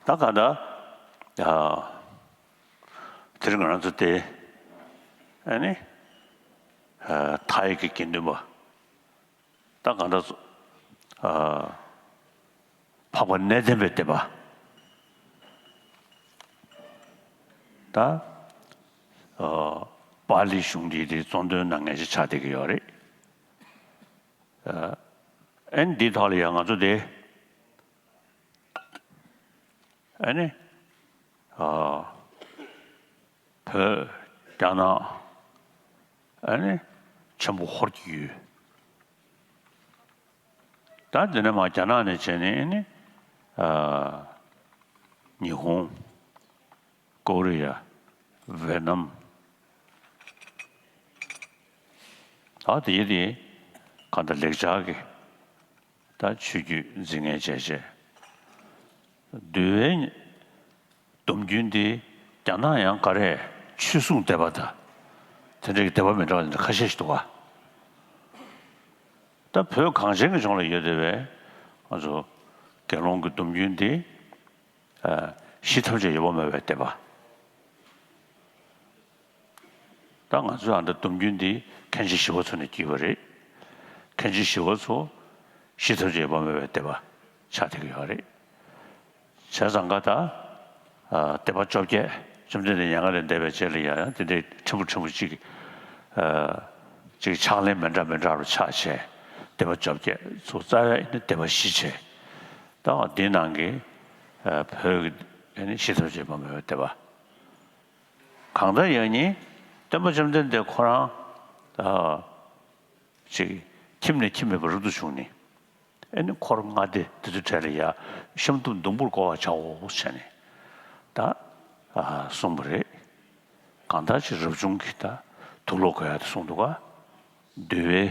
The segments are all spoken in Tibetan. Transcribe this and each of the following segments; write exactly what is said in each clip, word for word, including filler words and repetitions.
ད་ག་ད་ཨ་དེ་རིང་ང་རང་ཚོ་དེ་ཨ་ནི་ཨ་མཐའ་ཡས་ཀྱི་དགེ་འདུན་པ། ད་གང་ལྟར་ཨ་འཕགས་པ་གནས་བརྟན་པའི་སྡེ་པ། ད་ཨ་པཱ་ལི་གཞུང་འདི་དེ་གཙོ་འདོན་གནང་མཁན་ཞིག་ཆགས་བསྡད་ཀྱི་ཡོད་རེད། ཨ་ཨན་འདི་ཐོག་ལ་ཡང་ང་ཚོ་དེ་ཨ་ནི་ཨ་བོད་རྒྱ་ནག་ཨ་ནི་ཆེན་པོ་ཧོར་གྱི་ཡུལ། ད་འདི་ནས་མར་རྒྱ་ནག་ནས་བྱས་ནས་ཨ་ནི་ཨ་ཉི་ཧོང་། ཀོ་རི་ཡ། ཝེ་ནམ། ད་དེ་དེ་གང་ལྟར་ལེགས་སྦྱར་གྱི་ད་ཆོས་བརྒྱུད་འཛིན་མཁན་བྱས་བྱས། འདུལ་བའི་སྡོམ་རྒྱུན་འདི་རྒྱ་ནག་ཡང་ག་རེ་ཆོས་སྲུང་སྡེ་པ་དང་དེ་འདྲའི་སྡེ་པ་མི་འདྲ་བ་དེ་འདྲ་ཁ་ཤས་ཤིག་འདུག་ག་ད་བོད་གངས་ཅན་གྱི་ལྗོངས་ལ་ཡོད་བསྡད་པའི་ང་ཚོ་དགེ་སློང་གི་སྡོམ་རྒྱུན་འདི་ཨ་ཤི་ཐབས་ཅིག་ཡོད་པ་མེད་པའི་སྡེ་པ། ད་ང་ཚོའི་ཨ་མདའ་སྡོམ་རྒྱུན་འདི་མཁན་ཆེན་ཞི་བ་འཚོ་ནས་བརྒྱུད་པ་རེད། མཁན་ཆེན་ཞི་བ་འཚོ་ཤི་ཐབས་ཅིག་ཡོད་པ་མེད་པའི་སྡེ་པ་ཆགས་བསྡད་ཀྱི་ཡོད་རེད། བྱས་ཙང་ཀ་ད་ཨ་སྡེ་པ་བཅོ་བརྒྱད་བཅོམ་ལྡན་འདས་མྱ་ངན་ལས་འདས་པའི་རྗེས་ལ་ཡང་ཡང་དེ་འདྲའི་ཕྲན་བུ་ཕྲན་བུ་ཅིག་ཨ་ཅིག་ཕྱག་ལེན་མི་འདྲ་མི་འདྲ་རུ་ཆགས་བྱས་སྡེ་པ་བཅོ་བརྒྱད་ཚོ་རྩ་བའི་ནི་སྡེ་པ་བཞི་བྱས། ད་འདི་ནང་གི་ཨ་བོད་ཀྱི་ཨ་ནི་ཤི་ཐབས་ཅིག་ཡོད་པ་མེད་པའི་སྡེ་པ། གང་ལྟར་ཡང་ནི་སྟོན་པ་བཅོམ་ལྡན་འདས་ཁོ་རང་ཨ་ཅིག་ཁྱིམ་ནས་ཁྱིམ་མེད་པར་རབ་ཏུ་བྱུང་ནས་ཨ་ནི་འཁོར་ལྔ་སྡེ་དེ་ཚོའི་གྲས་ལ་ཡ་ཤམ་ཐབས་ཟླུམ་པོར་བགོ་བར་བྱའོ་ཟེར་ནས་ད་ཨ་གསུངས་པ་རེད། གང་ལྟར་ཅིག་རབ་བྱུང་གི་ད་དུག་ལོག་གོན་ཡ་དེ་གསུངས་འདུག་ག་འདུལ་བའི་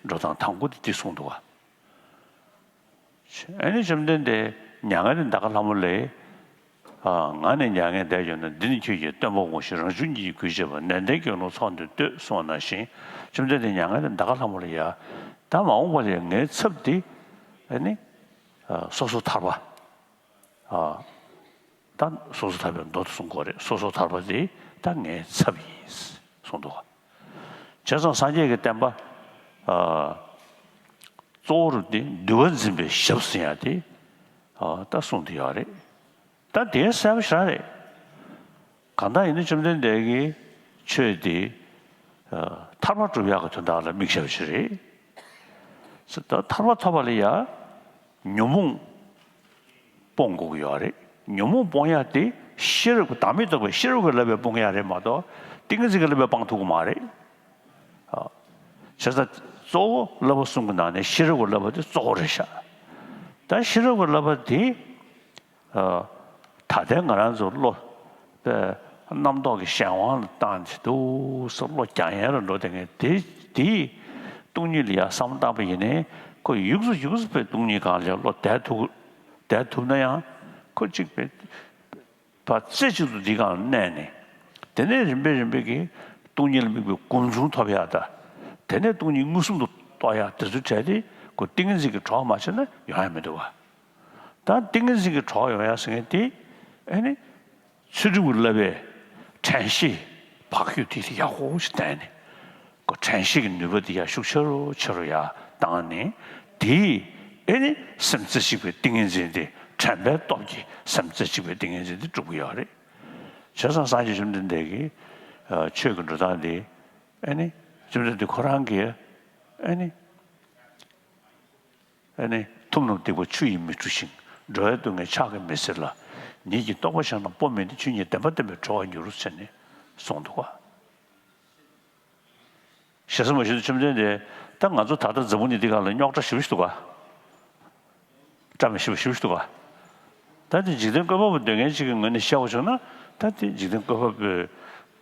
འགྲོ་སྟངས་དང་པོ་དེ་འདི་གསུངས་འདུག་ག་ཨ་ནི་བཅོམ་ལྡན་འདས་མྱ་ངན་ལས་འདའ་ཁ་ལྷ་མོ་ལས། ཨ་ང་ནི་མྱ་ངན་འདས་གྱུར་ན། འདི་ནི་ཁྱོད་ཀྱི་སྟོན་པ་འོང་ཞིང་། རང་བྱུང་གི་གུས་བྱས་པ། ནན་ཏན་གྱི་ཀློང་ཚོགས་འདི་ལྟོས་གསུངས་པ་ནང་བཞིན། བཅོམ་ལྡན་འདས་མྱ་ངན་ལས་འདའ་ཁ་ལྷ་མོ་ལ་ཡ། ད་མ་འོངས་པ་ལ་ཡ་ངའི་ཚབ་འདི་ཨ་ནི་ཨ་སོ་སོ་ཐར་པ། ཨ་ད་སོ་སོ་ཐར་པའི་མདོ་དེ་གསུང་གི་ཡོད་རེད། སོ་སོ་ཐར་པ་དེ་ད་ངའི་ཚབ་ཡིན་གསུངས་འདུག་ག་བྱས་ཙང་སངས་རྒྱས་ཀྱི་བསྟན་པ་ཨ་གཙོ་བོ་རུ་དེ་འདུལ་བ་འཛིན་པའི་ཞབས་ཟིན་ཡ་དེ་ཨ་ད་གསུངས་དེ་ཡོད་རེད། ད་དེ་གསལ་པོ་ཞེ་དྲག་རེད། གང་ལྟར་ཡིན་ན་བཅོམ་ལྡན་འདས་ཀྱི་ཆོས་དེ་ཨ་ཐར་པ་སྒྲུབ་ཡག་གི་དོན་དག་ལ་དམིགས་བྱ་བ་ཞིག་རེད། ད་ཐར་པ་ཐོབ་པ་ལ་ཡ་ཉོན་མོངས་སྤོང་དགོས་ཀྱི་ཡོད་རེད། ཉོན་མོངས་སྤོང་ཡ་དེ་ཤེས་རབ་ཀྱི་བདག་མེད་རྟོགས་པའི་ཤེས་རབ་ཀྱི་བསླབ་པས་སྤོང་ཡ་རེད་མ་གཏོགས་ཏིང་ངེ་འཛིན་གྱི་བསླབ་པས་སྤང་ཐུབ་ཀྱི་མ་རེད། ཨ། བྱས་ཙང་གཙོ་བོ་བསླབ་པ་གསུམ་གྱི་ནང་ནས་ཤེས་རབ་ཀྱི་བསླབ་པ་དེ་གཙོ་བོ་རེད་ཤག་ད་ཤེས་རབ་ཀྱི་བསླབ་པ་དེ་ཨ། ད་ལྟའི་ང་རང་ཚོ་བློ་དེ་རྣམ་རྟོག་གི་གཞན་དབང་ལ་བཏང་བྱས་འདུག་སེ་བློ་རྒྱག་ཡན་ལ་འགྲོ་བསྡད་མཁན་དེ་དེས་སྟོང་ཉིད་ལ་ཡང་བསམ་བློ་བཏང་པ་ཡིན་ནའི་ཁོ་ཡུགས་སུ་ཡུགས་སུ་དཔེ་སྟོང་ཉིད་སྒང་ལ་བློ་བསྡད་ཐུབ་བསྡད་ཐུབ་ན་ཡང་ཁོ་གཅིག་པའི་བར་རྩེ་གཅིག་ཏུ་འདི་སྒང་ལ་གནས་ནས། དེ་ནས་རིམ་པས་རིམ་པས་ཀྱིས་སྟོང་ཉིད་ལ་དམིགས་པའི་སྒོམ་བྱུང་ཐོབ་ཡག་དང་། དེ་ནས་སྟོང་ཉིད་མངོན་སུམ་དུ་རྟོགས་ཡག་དེ་ཚོའི་གྲས་དེ་ཁོ་ཏིང་ངེ་འཛིན་གྱི་གྲོགས་མ་བྱས་ན་ཡོང་ཡག་མི་འདུག་ག་ད་ཏིང་ངེ་འཛིན་གྱི་གྲོགས་ཡོང་ཡག་ཟེར་མཁན་དེ་ཨ་ནི་ཚུལ་ཁྲིམས་ཀྱི་བསླབ་པའི་དྲན་ཤེས་བག་ཡོད་དེ་དེ་ཡག་པོ་ཞིག་བསྟེན་ནས། ཁོ་དྲན་ཤེས་ཀྱི་ནུས་པ་དེ་ཡར་ཤུགས་ཆེ་རུ་ཆེ་རུ་ཡར་བཏང་ནས། དེས་ཨེ་ནི་སེམས་རྩེ་གཅིག་པའི་ཏིང་ངེ་འཛིན་དེ་དྲན་པའི་སྟོབས་ཀྱིས་སེམས་རྩེ་གཅིག་པའི་ཏིང་ངེ་འཛིན་དེ་འགྲུབ་ཀྱི་ཡོད་རེད། བྱས་ཙང་སངས་རྒྱས་བཅོམ་ལྡན་འདས་ཀྱི་ཨ་ཆོས་ཀྱི་འགྲོ་སྟངས་དེ་ཨེ་ནི་བཅོམ་ལྡན་འདས་ཁོ་རང་གིས་ཨེ་ནི་ཨེ་ནི་མཐུན་རྣམས་སྡིག་པ་ཆུ་ཡིས་མི་འཁྲུ་ཞིང་། འགྲོ་བའི་སྡུག་བསྔལ་ཕྱག་གིས་མི་སེལ་ལ། ཉིད་ཀྱི་རྟོགས་པ་གཞན་དང་སྤོ་མིན་ཏེ། ཆོས་ཉིད་བདེན་པ་བསྟན་པས་གྲོལ་བར་འགྱུར་ཟེར་ནས་གསུངས་འདུག་ག་ཞེ་ས་མ་ཞུ་བཅོམ་ལྡན་འདས། ད་ང་ཚོ་ད་ལྟ་འཛམ་བུ་གླིང་འདི་སྒང་ལ་རྙོག་དྲ་ཞེ་པོ་ཞིག་འདུག་ག་བཀྲ་མི་ཤིས་པ་ཞེ་པོ་ཞིག་འདུག་ག་ད་དེ་འཇིག་རྟེན་བཀོད་པ་པོ་འདོད་མཁན་ཅིག་གི་ངོས་ནས་བཤད་པ་བྱུང་ན། ད་དེ་འཇིག་རྟེན་བཀོད་པ་པོས་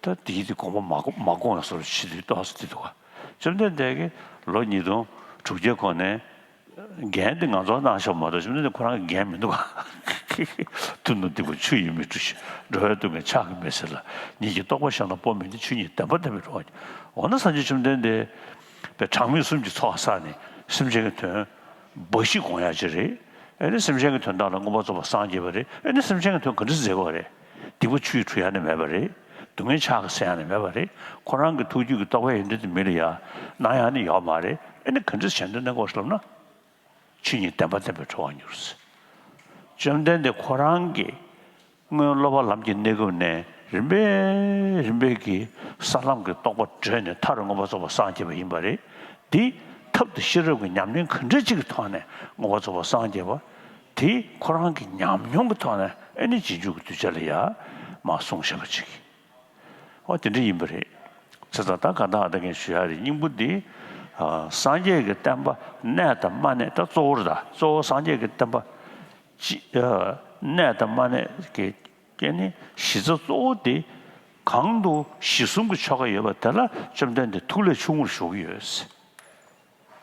ད་དེའི་དེ་དགོངས་པ་མ་གོ་མ་དགོངས་ཡ་བཟོ་འདྲ་ཞིག་འདུག་ཏོག་ཙམ་དེ་འདུག་ག་བཅོམ་ལྡན་འདས་ཀྱིས་ལོ་ཉིས་སྟོང་དྲུག་བརྒྱའི་གོང་ནས། འགན་དེ་ང་ཚོར་གནང་བཞག་མ་གཏོགས་བཅོམ་ལྡན་འདས་ཁོ་རང་གི་འགན་མི་འདུག་ག་མཐུན་དུ་སྡིག་པ་ཆུ་ཡིས་མི་འཁྲུ་ཞིང་། འགྲོ་བའི་སྡུག་བསྔལ་ཕྱག་གིས་མི་སེལ་ལ། ཉིད་ཀྱི་རྟོགས་པ་གཞན་དང་སྤོ་མིན་ཏེ། ཆོས་ཉིད་བདེན་པ་བསྟན་པས་གྲོལ་བར་འགྱུར། འོ་ན་སངས་རྒྱས་བཅོམ་ལྡན་འདས་པའི་གྲངས་མེད་གསུམ་གྱི་ཚོགས་བསགས་ནས་སེམས་ཅན་གྱི་དོན་འབའ་ཞིག་དགོངས་ཡག་ཅིག་རེད། ཨེ་ནི་སེམས་ཅན་གྱི་དོན་དག་ལ་མངོན་པར་རྫོགས་པར་སངས་རྒྱས་པ་རེད། ཨེ་ནི་སེམས་ཅན་གྱི་དོན་ག་འདྲ་མཛད་དགོས་རེད། སྡིག་པ་ཆུ་ཡིས་འཁྲུ་ཡ་ནི་མེད་པ་རེད། སྡུག་བསྔལ་ཕྱག་གིས་སེལ་ཡ་ནི་མེད་པ་རེད། ཁོ་རང་གི་ཐུགས་རྒྱུད་ཀྱི་རྟོགས་པའི་ཡོན་ཏན་དེ་མི་ལ་ཡ་གནང་ཡ་ནི་ཡོད་མ་རེད། ཨེ་ནི་ག་འདྲ་བྱས་འདུག་གནས་སྐོར་ཞིག་ལབ་ན། ཆོས་ཉིད་བདེན་པ་བསྟན་པའི་གྲོགས་ཉུལ། བཅོམ་ལྡན་འདས་ཁོ་རང་གིས་སྔོན་སློབ་པ་ལམ་གྱི་གནས་སྐབས་ནས་རིམ་པས་རིམ་པས་ཀྱིས་ས་ལམ་གྱི་རྟོགས་པ་བགྲོད་ནས་མཐར་མངོན་པར་རྫོགས་པར་སངས་རྒྱས་པ་ཡིན་པ་རེད། འདི་ཐབས་དང་ཤེས་རབ་ཀྱི་ཉམས་ལེན་ག་འདྲ་ཅིག་གི་ཐོག་ནས་མངོན་པར་རྫོགས་པར་སངས་རྒྱས་པ། དེ་ཁོ་རང་གི་ཉམས་མྱོང་གི་ཐོག་ནས་ཨེ་ནི་རྗེས་འཇུག་གི་གདུལ་བྱ་ལ་ཡ་མར་གསུངས་བཞག་པ་ཅིག་ཨོ་དེ་འདྲ་ཡིན་པ་རེད། བྱས་ཙང་ད་ག་ད་ཨ་ད་ངས་ཞུ་ཡ་རེད། སྙིང་པོ་འདི། ཨ། སངས་རྒྱས་ཀྱི་བསྟན་པ་གནས་དང་མ་གནས། ད་གཙོ་བོ་རེད། ད་གཙོ་བོ་སངས་རྒྱས་ཀྱི་བསྟན་པ་ཅི། ཨ། གནས་དང་མ་གནས་ཀྱི་རྐྱེན་ནི་གཞི་རྩ་གཙོ་བོ་དེ་གང་དུ་གཞི་གསུམ་གྱི་ཆོ་ག་ཡོད་པ་དེ་ལ་བཅོམ་ལྡན་འདས་ཐུགས་ལས་ཆུང་ངུར་བཞུགས་ཀྱི་ཡོད།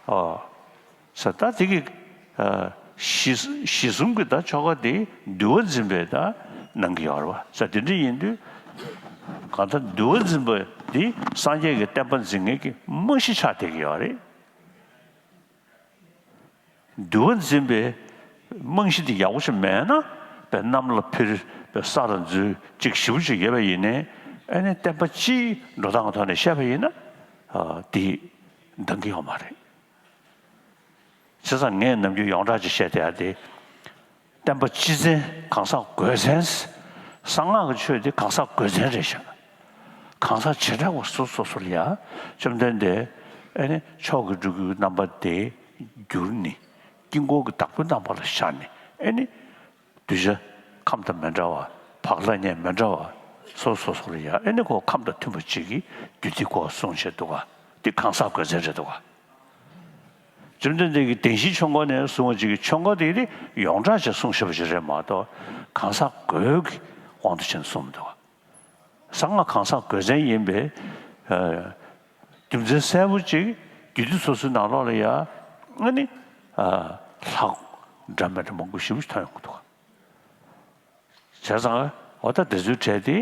ཨོ། ས་ད་དེ་གི། ཨ། གཞི་གཞི་གསུམ་གྱི་ད་ཆོ་ག་དེ་འདུལ་བ་འཛིན་པས་ད་གནང་གི་ཡོད་རེད་བ། ས་དེ་འདྲ་ཡིན་དུས། གང་ལྟར་འདུལ་བ་འཛིན་པ་འདི་སངས་རྒྱས་ཀྱི་བསྟན་པ་འཛིན་མཁན་གྱི་རྨང་གཞི་ཆགས་བསྡད་ཀྱི་ཡོད་རེད། འདུལ་བ་འཛིན་པའི་རྨང་གཞི་དེ་ཡག་པོ་ཞིག་མེད་ན། པའི་གནམ་ལ་འཕུར། པའི་ས་ལ་འཛུལ། ཅིག་ཞེ་པོ་ཅིག་ཡོད་པ་ཡིན་ནའི། ཨ་ནི་བསྟན་པ་སྤྱིའི་འགྲོ་སྟངས་ཀྱི་ཐོག་ནས་བཤད་པ་ཡིན་ན། ཨ། དེ་འདང་གི་ཡོད་མ་རེད། བྱས་ཙང་ངས་ནམ་རྒྱུན་ཡོངས་གྲགས་ཅིག་བཤད་བསྡད་ཡ་དེ། བསྟན་པ་སྤྱི་མཚན། གང་ཟག་དགོས་མཚན། གསང་སྔགས་ཀྱི་ཆོས་དེ་གང་ཟག་དགོས་མཚན་རེད་ཤག་གང་ཟག་བྱེ་བྲག་པ་སོ་སོ་སོ་ལ་ཡ་བཅོམ་ལྡན་འདས་ཨེ་ནི་མཆོག་གི་སྤྲུལ་སྐུའི་རྣམ་པ་དེ་བསྒྱུར་ནས། དཀྱིལ་འཁོར་གྱི་བདག་པོའི་རྣམ་པ་ལ་ཤར་ནས། ཨེ་ནི་གདུལ་བྱ་ཁམས་དང་མི་འདྲ་བ། བག་ལ་ཉལ་མི་འདྲ་བ་སོ་སོ་སོ་ལ་ཡ། ཨེ་ནི་ཁོ་ཁམས་དང་མཐུན་པ་ཅིག་གི་རྒྱུད་སྡེའི་སྐོར་གསུངས་བྱས་འདུག་ག་དེ་གང་ཟག་དགོས་མཚན་རེད་འདུག་ག་བཅོམ་ལྡན་འདས་ཀྱིས་བདེན་བཞིའི་ཆོས་འཁོར་ནས་གསུངས་པ་ཅིག་གི་ཆོས་འཁོར་དེ་ནི་ཡོངས་གྲགས་ཅིག་གསུངས་བཞག་པ་ཅིག་རེད་མ་གཏོགས། གང་ཟག་དགོས་ཀྱི་དབང་དུ་བྱས་ནས་གསུངས་མི་འདུག་གསང་སྔགས་གང་ཟག་དགོས་མཚན་ཡིན་པའི། ཨ། རྒྱུ་མཚན་གསལ་པོ་ཅིག་རྒྱུད་སྡེ་སོ་སོའི་ནང་ལོགས་ལ་ཡ། ཨ་ནི། ཨ། ལྷག་འདྲ་མི་འདྲ་མང་པོ་ཞེ་པོ་ཅིག་ཐོན་ཡོང་གི་འདུག་བྱས་ཙང་འོ་ད་དེ་ཚོའི་གྲས་དེ།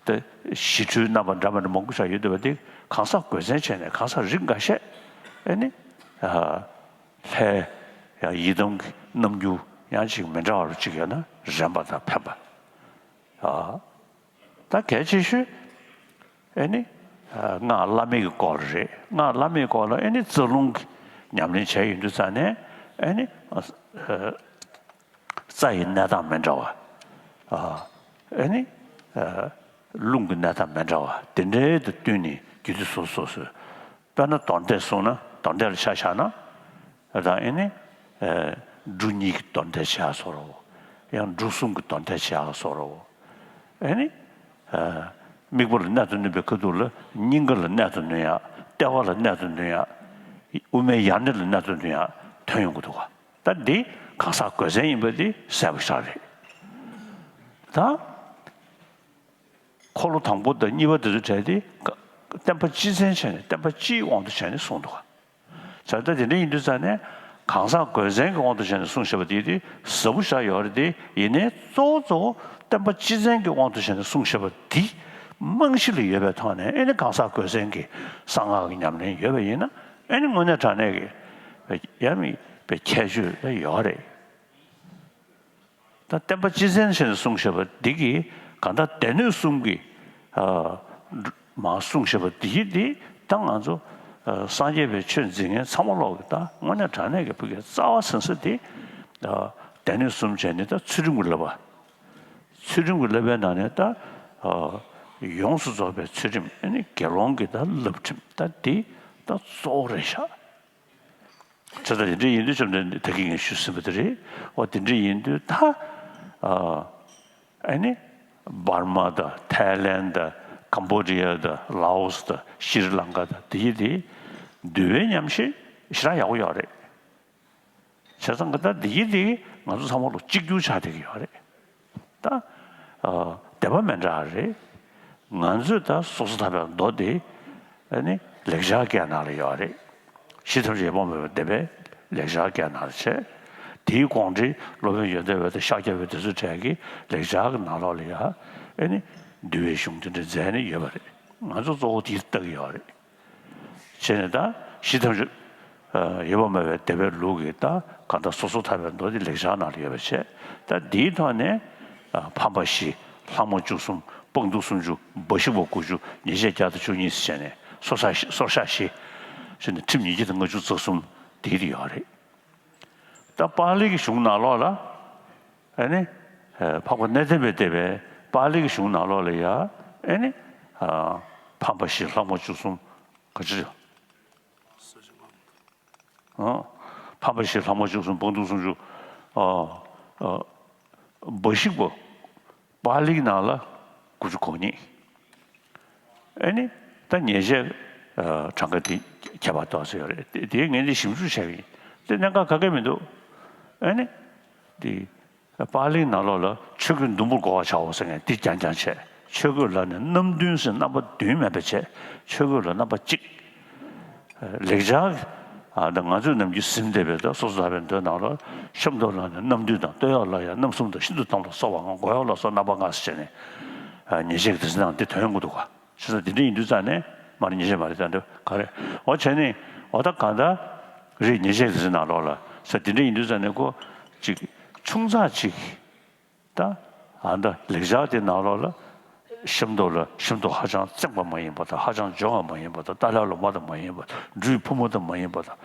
ད་ཞི་ཁྲོའི་རྣམ་པ་འདྲ་མི་འདྲ་མང་པོ་ཞིག་ཡོད་འདུག་པ་དེ་གང་ཟག་དགོས་མཚན་བྱས་ནས་གང་ཟག་རིགས་འགའ་ཤས། ཨེ་ནི། ཨ། ལྷའི་ཡང་ཡི་དམ་གྱི་རྣམ་འགྱུར་ཡང་ཅིག་མི་འདྲ་བ་རུ་ཅིག་ཡོད་ན་རན་པ་དང་ཕན་པ། ཨ། ད་གལ་ཆེ་ཤོས། ཨེ་ནི། ཨ། སྔགས་བླ་མེད་ཀྱི་སྐོར་རེད། སྔགས་བླ་མེད་སྐོར་ལ་ཨེ་ནི་རྩ་རླུང་གི་ཉམས་ལེན་བྱས་ཡོང་དུས་ཙ་ནས། ཨེ་ནི། ཨ། རྩ་ཡི་གནས་སྟངས་མི་འདྲ་བ། ཨ། ཨེ་ནི། ཨ། རླུང་གི་གནས་སྟངས་མི་འདྲ་བ་དེ་འདྲའི་དང་བསྟུན་ནས་རྒྱུད་སྡེ་སོ་སོ་སོ། དཔེར་ན་མདོར་བསྡུས་གསུངས་ན། མདོར་བསྡུས་ལ་ཆ་བཞག་ན། ད་ཨེ་ནི། ཨ། འབྲུ་གཉིས་ཀྱི་མདོར་བསྡུས་བྱེད་ཡག་བཟོ་འདྲ་བོ། ཡང་འབྲུ་གསུམ་གྱི་མདོར་བསྡུས་བྱེད་ཡག་བཟོ་འདྲ་བོ། ཨེ་ནི། ཨ། དམིགས་པ་ལ་གནད་དུ་བསྣུན་པའི་ཁ་ཐུག་ལ་སྙིང་ག་ལ་གནད་དུ་བསྣུན་ཡག་ལྟེ་བ་ལ་གནད་དུ་བསྣུན་ཡག་དབུ་མའི་ཡར་སྣེ་ལ་གནད་དུ་བསྣུན་ཡག་ཐོན་ཡོང་གི་འདུག་ག་ད་འདི་གང་ཟག་དགོས་མཚན་ཡིན་པ་འདི་གསལ་པོ་ཞིག་རེད། ད་འཁོར་ལོ་དང་པོ་དང་གཉིས་པ་དེ་ཚོའི་གྲས་དེ་བསྟན་པ་སྤྱི་མཚན་བྱས་ནས། བསྟན་པ་སྤྱིའི་དབང་དུ་བྱས་ནས་གསུངས་འདུག་ག་བྱས་ཙང་དེ་འདྲ་ཡིན་དུས་ཙ་ནས་གང་ཟག་དགོས་མཚན་གྱི་དབང་དུ་བྱས་ནས་གསུངས་བཞག་པ་དེ་དེ་ཟབ་པོ་ཞིག་ཡོད་རེད་དེ། ཡིན་ནའི་གཙོ་བོ་གཙོ་བོ་བསྟན་པ་སྤྱི་མཚན་གྱི་དབང་དུ་བྱས་ནས་གསུངས་བཞག་པ་དེ་རྨང་གཞི་ལ་ཡོད་པའི་ཐོག་ནས། ཨེ་ནི་གང་ཟག་དགོས་མཚན་གྱི་གསང་སྔགས་ཀྱི་ཉམས་ལེན་ཡོད་པ་ཡིན་ན། ཨེ་ནི་དངོས་གནས་དྲང་གནས་ཀྱི་ཡ་མི་པའི་ཁྱད་ཆོས་ལ་ཡོད་རེད། ད་བསྟན་པ་སྤྱི་མཚན་བྱས་ནས་གསུངས་བཞག་པ་འདི་གིས་གང་ལྟར་སྡེ་སྣོད་གསུམ་གྱི། ཨ། མར་གསུངས་བཞག་པ་འདི་གིས་འདི་ད་ང་ཚོ། ཨ། སངས་རྒྱས་པའི་ཆོས་འཛིན་མཁན་ཚང་མ་ལོག་གི་ད་དངོས་གནས་དྲང་གནས་ཀྱི་ཕ་གི་རྩ་བ་ཟིན་ས་དེ། ཨ། སྡེ་སྣོད་གསུམ་བྱས་ནས་ད་ཚུལ་ཁྲིམས་ཀྱི་བསླབ་པ། ཚུལ་ཁྲིམས་ཀྱི་བསླབ་པའི་ནང་ནས་ད། ཨ། ཡོངས་སུ་རྫོགས་པའི་ཚུལ་ཁྲིམས། ཨ་ནི་དགེ་སློང་གི་ད་བསླབ་ཁྲིམས་ད་འདི་ད་གཙོ་བོ་རེད་ཤག་བྱས་ཙང་དེ་འདྲ་ཡིན་དུས། བཅོམ་ལྡན་འདས་ད་གིན་ངས་ཞུས་ཟིན་པ་དེ་རེད། འོ་དེ་འདྲ་ཡིན་དུས་ད། ཨ། ཨ་ནི་འབར་མ་དང་ཐའི་ལེན་དང་ཀམ་བོ་ཌི་ཡ་དང་ལའོ་སི་དང་ཤྲི་ལང་ཀ་དང་དེ་ཡི་དེ་འདུལ་བའི་ཉམས་ཞིབ་ཞེ་དྲག་ཡག་པོ་ཡོད་རེད། བྱས་ཙང་གི་ད་དེ་ཡི་དེ་ང་ཚོ་ཚང་མ་ལོ་གཅིག་གྱུར་ཆགས་བསྡད་ཀྱི་ཡོད་རེད། ད། ཨ། སྡེ་པ་མི་འདྲ་བ་རེད། ང་ཚོས་ད་སོ་སོ་ཐར་པའི་མདོ་དེ། ཨ་ནི་ལེགས་སྦྱར་སྐད་ནང་ལ་ཡོད་རེད། ཞི་ཐམས་ཅད་ཡིད་སྤོང་མེད་པའི་སྡེ་པས་ལེགས་སྦྱར་སྐད་ནང་ལ་བྱས། དེའི་དགོངས་འགྲེལ་སློབ་དཔོན་ཡོན་ཏན་འོད་དང་ཤཱཀྱ་པའི་དེ་ཚོའི་གྲས་ཀྱིས་ལེགས་སྦྱར་གྱི་ནང་ལོགས་ལ་ཡ། ཨ་ནི་འདུལ་བའི་གཞུང་དེ་འདྲ་མཛད་ནས་ཡོད་པ་རེད། ང་ཚོ་གཙོ་བོ་དེ་ལྟ་གི་ཡོད་རེད། བྱས་ནས་ད་ཞི་ཐམས་ཅད། ཡོད་པ་མེད་པའི་བདེ་བའི་ལུགས་ཀྱི་ད་གང་ལྟར་སོ་སོར་ཐར་པའི་མདོ་དེ་ལེགས་སྦྱར་ནང་ལ་ཡོད་པ་བྱས། ད་འདིའི་ཐོག་ནས་ཕམ་པ་བཞི། ལྷག་མ་བཅུ་གསུམ། སྤངས་བསྡུར་སུམ་ཅུ། འབའ་ཞིག་པ་དགུ་བཅུ། ཉེས་བྱས་བརྒྱ་དང་བཅུ་གཉིས་ཟེར་བྱས་ནས་སོར་ས་བཞི། སོར་ས་བཞི་ཟེར་ནས་ཁྲིམས་ཉིས་བརྒྱ་དང་ལྔ་བཅུ་རྩ་གསུམ་དེ་ཡོད་རེད། ད་པཱ་ལི་གི་གཞུང་ནང་ལོགས་ལ་ཨེ་ནི། འཕགས་པ་གནས་བརྟན་པའི་སྡེ་པའི་པཱ་ལི་གི་གཞུང་ནང་ལོགས་ལ་ཡ་ཨེ་ནི། ཕམ་པ་བཞི། ལྷག་མ་བཅུ་གསུམ། ག་ཅི། ཕམ་པ་བཞི། ལྷག་མ་བཅུ་གསུམ། སྤངས་བསྡུར་སུམ་ཅུ། འབའ་ཞིག་པ། པཱ་ལིའི་ནང་ལ་དགུ་བཅུ་གོ་གཉིས། ཨེ་ནི། ད་ཉེས་བྱས་གྲངས་ཀ་དེ་ཁྱད་པར་ཏོག་ཙམ་ཡོད་རེད། དེ་དེ་ངས་འདི་ཞིབ་འཇུག་བྱས་པ་ཡིན། དེ་གནད་འགག་ག་གེ་མི་འདུག་ཨེ་ནི། དེ་པཱ་ལིའི་ནང་ལོགས་ལ་ཆོས་གོས་ཟླུམ་པོར་བགོ་བར་བྱའོ་ཟེར་མཁན་འདི་རྐྱང་རྐྱང་བྱས། ཆོས་གོས་ལ་ནི་རྣམ་བདུན་ཟེར། རྣམ་པ་བདུན་མེད་པ་བྱས། ཆོས་གོས་ལ་རྣམ་པ་གཅིག་ལེགས་སྦྱར་ཨ་ད་ང་ཚོས་ནམ་རྒྱུན་ཟིན་བསྡད་པའི་ད་སོ་སོར་ཐར་པའི་མདོའི་ནང་ལ་ཤམ་ཐབས་ལ་ནི་རྣམ་བདུན་དང་། སྟོད་གཡོགས་ལ་ཡང་རྣམ་གསུམ་དང་། ཤིན་ཏུ་དམ་ལ་སོགས་པའམ་མགོ་གཡོགས་ལ་སོགས་རྣམ་པ་ལྔ་ཟེར་བྱས་ནས་ཉེས་བྱས་ཀྱི་དེ་ཚོ་ནང་འདི་དོན་ཡོང་གི་འདུག་ག་བྱས་ཙང་དེ་འདྲ་ཡིན་དུས་ཙང་ནས་མ་རེད། ཉེས་བྱས་མ་རེད། ད་འདི་ག་རེ་འོ་བྱས་ནས་འོ་ད་གང་ལྟར་རེད། ཉེས་བྱས་དེ་ཚོའི་ནང་ལོགས་ལ་ས་དེ་འདྲ་ཡིན་དུས་ཙང་ནས་ཁོ་ཅིག་ཆུང་ཙག་ཅིག་ད་ཨ་ད་ལེགས་སྦྱར་དེ་ནང་ལོགས་ལ་ཤམ་ཐབས་ལ་ཤམ་ཐབས་ཧ་ཅང་བཙེམས་པ་མ་ཡིན་པ་དང་། ཧ་ཅང་སྦྱོང་བ་མ་ཡིན་པ་དང་། ཏཱ་ལའི་ལོ་མ་དང་མ་ཡིན་པ་དང་། སྦྲུལ་ཕུབ་མ་དང་མ་ཡིན་པ་དང་།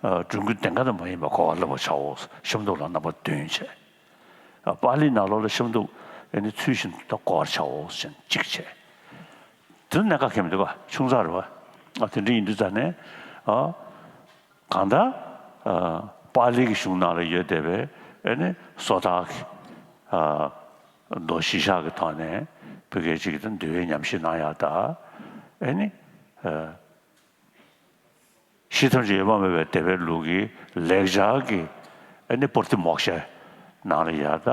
སྦྲུལ་མགོའི་གདེངས་ཀ་དང་མ་ཡིན་པ་བགོ་བར་བསླབ་པར་བྱའོ། ཤམ་ཐབས་ལ་རྣམ་པ་བདུན་བྱས། པཱ་ལིའི་ནང་ལོགས་ལ་ཤམ་ཐབས་ཨེ་ནི་ཚུལ་བཞིན་དུ་བགོ་བར་བྱའོ་ཟེར་གཅིག་བྱས། དེ་གནད་འགག་གང་ཡང་མི་འདུག་ག་ཆུང་ཙག་རེད་བ། ཨ་དེ་འདྲ་ཡིན་དུས་ཙང་ནས་ཨ་གང་ལྟར་ཨ་པཱ་ལི་གི་གཞུང་ནང་ལ་ཡོད་བསྡད་པའི་ཨེ་ནི་སོ་ཐར་གྱི་ཨ་མདོ་གཞི་བཞག་གི་ཐོག་ནས་བོད་སྐད་ཅིག་གི་འདུལ་བའི་ཉམས་བཞེས་གནང་ཡག་དང་། ཨེ་ནི་ཨ་གཞི་ཐམས་ཅད་ཡོད་པ་མེད་པའི་བདེ་བའི་ལུགས་ཀྱི་ལེགས་སྦྱར་གྱི་ཨེ་ནི་པུར་ཏི་མོག་ཤ་ནང་ལ་ཡ་ད་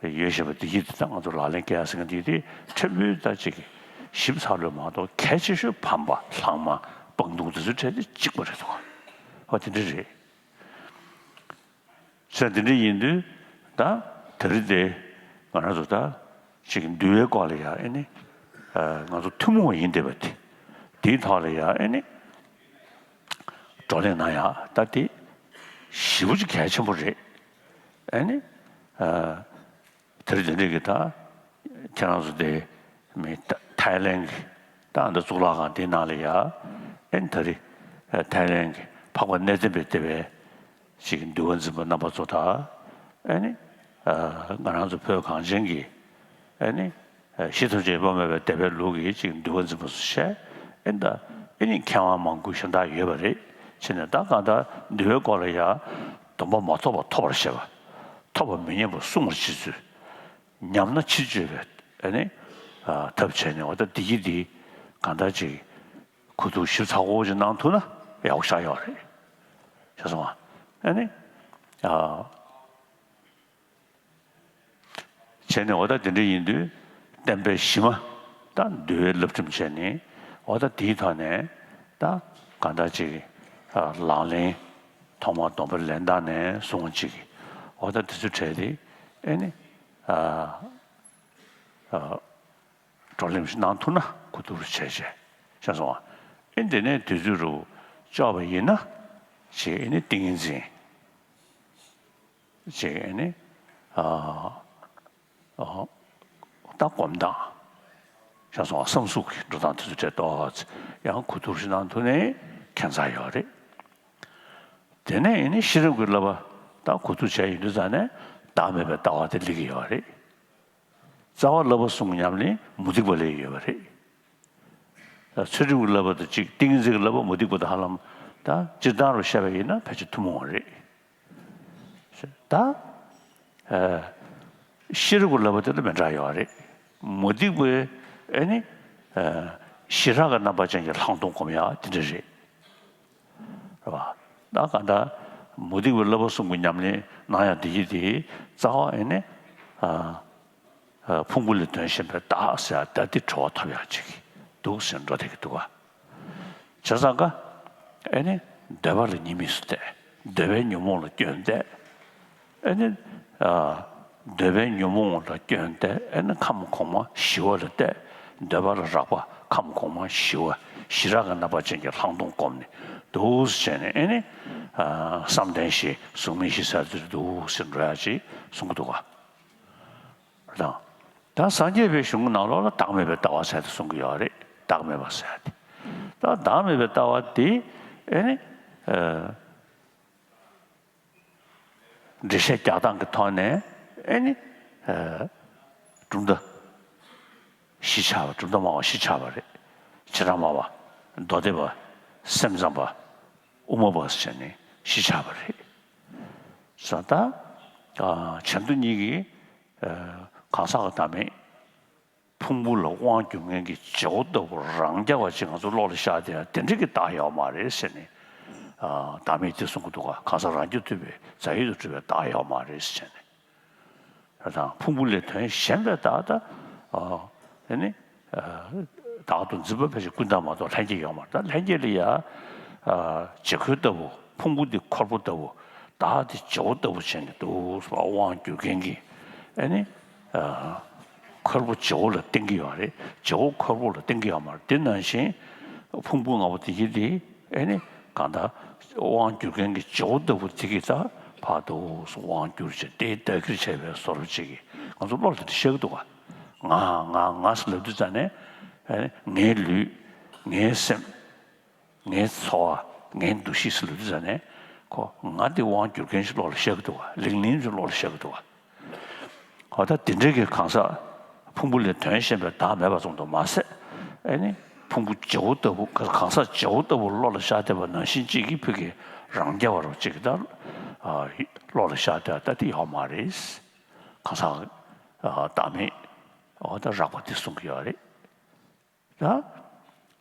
ཡོད་བཞིན་པ་འདི་ཡིད་དེ་ད་ང་ཚོ་ལག་ལེན་བཀལ་ཟེར་མཁན་འདི་དེ་ཕྲན་བུ་ད་ཅིག་ཞིབ་ཚགས་ལོས་མ་གཏོགས། གལ་ཆེ་ཤོས་ཕམ་པ། ལྷག་མ། སྤངས་བསྡུར་འདི་ཚོའི་གྲས་དེ་གཅིག་པ་རེད་འདུག་ག་ཨོ་དེ་འདྲ་རེད། ས་དེ་འདྲ་ཡིན་དུས་ད་དེ་རིང་དེ་ང་རང་ཚོ་ད་ཅིག་འདུལ་བའི་སྐོར་ལ་ཡ་ཨེ་ནི་ང་ཚོ་ཐུན་མོང་བ་ཡིན་བསྡད་པ་དེ་དེའི་ཐོག་ལ་ཡ་ཨེ་ནི་བགྲོ་གླེང་གནང་ཡག་ད་དེ་ཞེ་པོ་ཅིག་གལ་ཆེན་པོ་རེད། ཨེ་ནི་དེ་རིང་དེ་འདྲ་གི་ད་ཁྱེད་རང་ཚོ་དེ་མི་ཐའི་ལེན་གྱི་ད་འདི་གཙུག་ལག་ཁང་དེའི་ནང་ལ་ཡ་ཨེ་ནི་ད་རེས་ཐའི་ལེན་གྱི་འཕགས་པ་གནས་བརྟན་པའི་སྡེ་པའི་ཅིག་འདུལ་བ་འཛིན་པ་རྣམ་པ་ཚོ་དང་། ཨེ་ནི་ང་རང་ཚོ་བོད་གངས་ཅན་གྱི་ཨེ་ནི་གཞི་ཐམས་ཅད་ཡོད་པ་མེད་པའི་བདེ་བའི་ལུགས་ཀྱི་ཅིག་འདུལ་བ་འཛིན་པ་ཚོ་བྱས། ཨེ་ནི་ད་ཨེ་ནི་མཁས་དབང་མང་པོ་གཞན་དག་ཡོད་པ་རེད། བྱས་ནས་ད་གང་ལྟར་འདུལ་བའི་སྐོར་ལ་ཡ་སྡོམ་པ་མ་ཐོབ་པ་ཐོབ་པར་བྱེད་པ། ཐོབ་པ་མི་ཉམས་པ་སྲུང་བར་བྱེད་ཚུལ། ཉམས་ན་ཕྱིར་བཅོས་པའི་ཨེ་ནི་ཐབས་བྱས་ནས་འོ་ད་འདི་གི་འདི་གང་ལྟར་ཅིག་གོ་བསྡུར་ཞིབ་ཚགས་པོ་ཅིག་གནང་ཐུབ་ན་ཡག་པོ་ཞེ་དྲག་ཡོད་རེད། ཤེས་སོང་ང་། ཨེ་ནི་ཨ་བྱས་ནས་འོ་ད་དེ་འདྲ་ཡིན་དུས་བསྟན་པའི་གཞི་མ་ད་འདུལ་བའི་བསླབ་ཁྲིམས་བྱས་ནས་འོ་ད་དེའི་ཐོག་ནས་ད་གང་ལྟར་ཅིག་ལག་ལེན་ཐོག་མར་སྡོམ་པ་ལེན་སྟངས་ནས་བཟུང་ཅིག་འོ་ད་དེ་ཚོའི་གྲས་དེ་ཨེ་ནི་ཨ་ཨ་བགྲོ་གླེང་ཞིག་གནང་ཐུབ་ན་གོ་བསྡུར་བྱས་བྱས། ཤེས་སོང་ང་། ཨེ་འདི་ནས་དུས་ཚོད་རུ་ལྕོགས་པ་ཡིན་ན་ཅིག་ཨེ་ནི་ཏིང་ངེ་འཛིན་ཅིག་ཨེ་ནི་ཨ་ཨ་ད་སྒོམ་སྟངས། ཤེས་སོང་ང་། བསམ་གཟུགས་ཀྱི་འགྲོ་སྟངས་དེ་ཚོ་འདྲ་ཏོག་ཙམ་ཡང་གོ་བསྡུར་ཞིག་གནང་ཐུབ་ནའི་ཁྱད་མཚར་ཡོད་རེད། དེ་ནས་ཨེ་ནི་ཤེས་རབ་ཀྱི་བསླབ་པ་ད་གོ་བསྡུར་བྱས་ཡོང་དུས་ཙང་ནས་བདག་མེད་པའི་ལྟ་བ་དེ་སླེབས་ཀྱི་ཡོད་རེད། རྩ་བ་བསླབ་པ་གསུམ་གྱི་ཉམས་ལེན་མུ་སྟེགས་པ་ལ་ཡོད་པ་རེད། ཚུལ་ཁྲིམས་ཀྱི་བསླབ་པ་དང་གཅིག་ཏིང་ངེ་འཛིན་གྱི་བསླབ་པ་མུ་སྟེགས་པ་དང་ཧ་ལམ་ད་སྤྱིར་བཏང་རུ་བཤད་པ་ཡིན་ན་ཕལ་ཆེར་ཐུན་མོང་བ་རེད། ད་ཨ་ཤེས་རབ་ཀྱི་བསླབ་པ་དེ་ལ་མི་འདྲ་ཡོད་རེད། མུ་སྟེགས་པའི་ཨེ་ནི་ཨ་ཞི་རགས་ཀྱི་རྣམ་པ་ཅན་གྱི་ལྷག་མཐོང་སྒོམ་ཡག་དེ་འདྲ་རེད། རེད་བ། ད་གང་ལྟར་མུ་སྟེགས་པའི་བསླབ་པ་གསུམ་གྱི་ཉམས་ལེན་གནང་ཡག་འདི་ཡིན་དེ་རྩ་བ་ཨེ་ནི་ཨ་ཨ་ཕུང་པོ་ལས་དོན་གཞན་པའི་བདག་ཟེར་ཡག་ད་འདི་གྲོལ་བ་ཐོབ་ཡག་ཅིག་འདུག་ཟེར་འགྲོ་བསྡད་ཀྱི་འདུག་ག་བྱས་ཙང་ཀ་ཨེ་ནི་འདོད་པ་ལ་གཉིས་དམིགས་སུ་བལྟས། འདོད་པའི་ཉོན་མོངས་ལ་སྐྱོན་བལྟས། ཨེ་ནི་ཨ་འདོད་པའི་ཉོན་མོངས་ལ་སྐྱོན་བལྟས། ཨེ་ནི་ཁམས་གོང་མ་ཞི་བ་ལ་བལྟས། འདོད་པ་ལ་རགས་པ་ཁམས་གོང་མ་ཞི་བ་ཞི་རགས་ཀྱི་རྣམ་པ་ཅན་གྱི་ལྷག་མཐོང་བསྒོམས་ནས་ འདུག་ཟེར་ནས་ཨེ་ནི། ཨ། བསམ་གཏན་བཞི་གཟུགས་མེད་བཞི་ཟེར་དུས་འདུག་ཟེར་འགྲོ་ཡ་ཅིག་གསུང་གི་འདུག་ག། དང་། ད་སངས་རྒྱས་པའི་གཞུང་གི་ནང་ལོགས་ལ་བདག་མེད་པའི་ལྟ་བ་ཟེར་དེ་གསུང་གི་ཡོད་རེད། བདག་མེད་པ་ཟེར་དེ། ད་བདག་མེད་པའི་ལྟ་བ་དེ་ཨེ་ནི། ཨ། འགྲེལ་བཤད་རྒྱག་སྟངས་ཀྱི་ཐོག་ནས་ཨེ་ནི། ཨ། གྲུབ་མཐའ་བཞི་ཆགས་པ། གྲུབ་མཐའ་སྨྲ་བ་བཞི་ཆགས་པ་རེད། བྱེ་བྲག་སྨྲ་བ། མདོ་སྡེ་པ། སེམས་ཙམ་པ། དབུ་མ་པ་ཟེར་ནས་བཞི་ཆགས་པ་རེད། ས་ད། ཨ། བྱང་སྡོམ་གཉིས་ཀྱིས། ཨ། གང་ཟག་གི་བདག་མེད། ཕུང་པོ་ལ་དབང་སྒྱུར་མཁན་གྱི་བྱེད་པོ་ལྟ་བུ་རང་རྐྱ་བ་ཅིག་ང་ཚོ་བློ་ལ་ཤར་བསྡད་ཡ་དེ་འདྲ་གི་བདག་ཡོད་མ་རེད་ཟེར་ནས། ཨ། བདག་མེད་དེ་གསུང་གི་འདུག་ག། གང་ཟག་རང་རྐྱ་ཐུབ་པའི་རྫས་ཡོད་དུ་གྲུབ་པའི་བདག་ཡོད་མ་རེད་ཟེར་ནས། དང་། ཕུང་པོ་ལས་དོན་གཞན་པའི་བདག་ད། ཨ། དེ་ནི། ཨ། བདག་ཏུ་འཛིན་པ་ཕལ་ཆེར་ཀུན་བཏགས་མ་གཏོགས་ལྷན་སྐྱེས་ཡོད་མ་རེད། ད་ལྷན་སྐྱེས་ལ་ཡ། ཨ། བྱེད་ཁོལ་ལྟ་བུ། ཕུང་པོ་འདི་ཁོལ་པོ་ལྟ་བུ། བདག་འདི་བྱེད་པོ་ལྟ་བུ་བྱས་ནས་འདུག་ཟེར་བ། དབང་སྒྱུར་མཁན་གྱི་ཨེ་ནི། ཨ། ཁོལ་པོ་བྱེད་པོ་ལ་བརྟེན་གྱི་ཡོད་རེད། བྱེད་པོ་ཁོལ་པོ་ལ་བརྟེན་གྱི་ཡོད་མ་རེད། དེ་ནང་བཞིན་ཕུང་པོ་ལྔ་པོ་དེ་གྱིས་དེ་ཨེ་ནི་གང་ལྟར་དབང་སྒྱུར་མཁན་གྱི་བྱེད་པོ་ལྟ་བུ་དེ་གྱིས་ད་ཕར་འདུག་སེ་དབང་བསྒྱུར་བྱས་ཏེ་བདག་གིར་བྱས་པའི་བཟོ་འདྲ་ཅིག་གིས་ང་ཚོ་བློ་ལ་དེ་འདྲ་ཤར་གྱི་འདུག་ག། ང་ང་ང་ཟེར་ལབ་དུས་ཙ་ནས་ཨེ་ནི་ངའི་ལུས། ངའི་སེམས། ངའི་ཚོར་བ། ངའི་འདུ་ཤེས་ཟེར་ལབ་དུས་ཙ་ནས་ཁོ་ང་དེ་དབང་སྒྱུར་མཁན་ཞིག་བློ་ལ་ཤར་གྱི་འདུག་ག། ལིང་ལིང་ཞིག་བློ་ལ་ཤར་གྱི་འདུག་ག། འོ་ད་དེ་འདྲའི་གི་གང་ཟག་ཕུང་པོ་ལས་དོན་གཞན་པའི་བདག་མེད་པ་ཙམ་དུ་མ་ཟད། ཨེ་ནི་ཕུང་པོ་བྱེད་པོ་ལྟ་བུ། གང་ཟག་བྱེད་པོ་ལྟ་བུ་བློ་ལ་ཤར་བསྡད་པ་ནང་བཞིན་གཅིག་གིས་ཕ་གི་རང་རྐྱ་བ་རུ་གཅིག་གིས་ད། ཨ། བློ་ལ་ཤར་བསྡད་པ་ད་དེ་ཡོད་མ་རེད། གང་ཟག་ཨ། བདག་མེད། འོ་ད་རགས་པ་དེ་གསུང་གི་ཡོད་རེད། ད།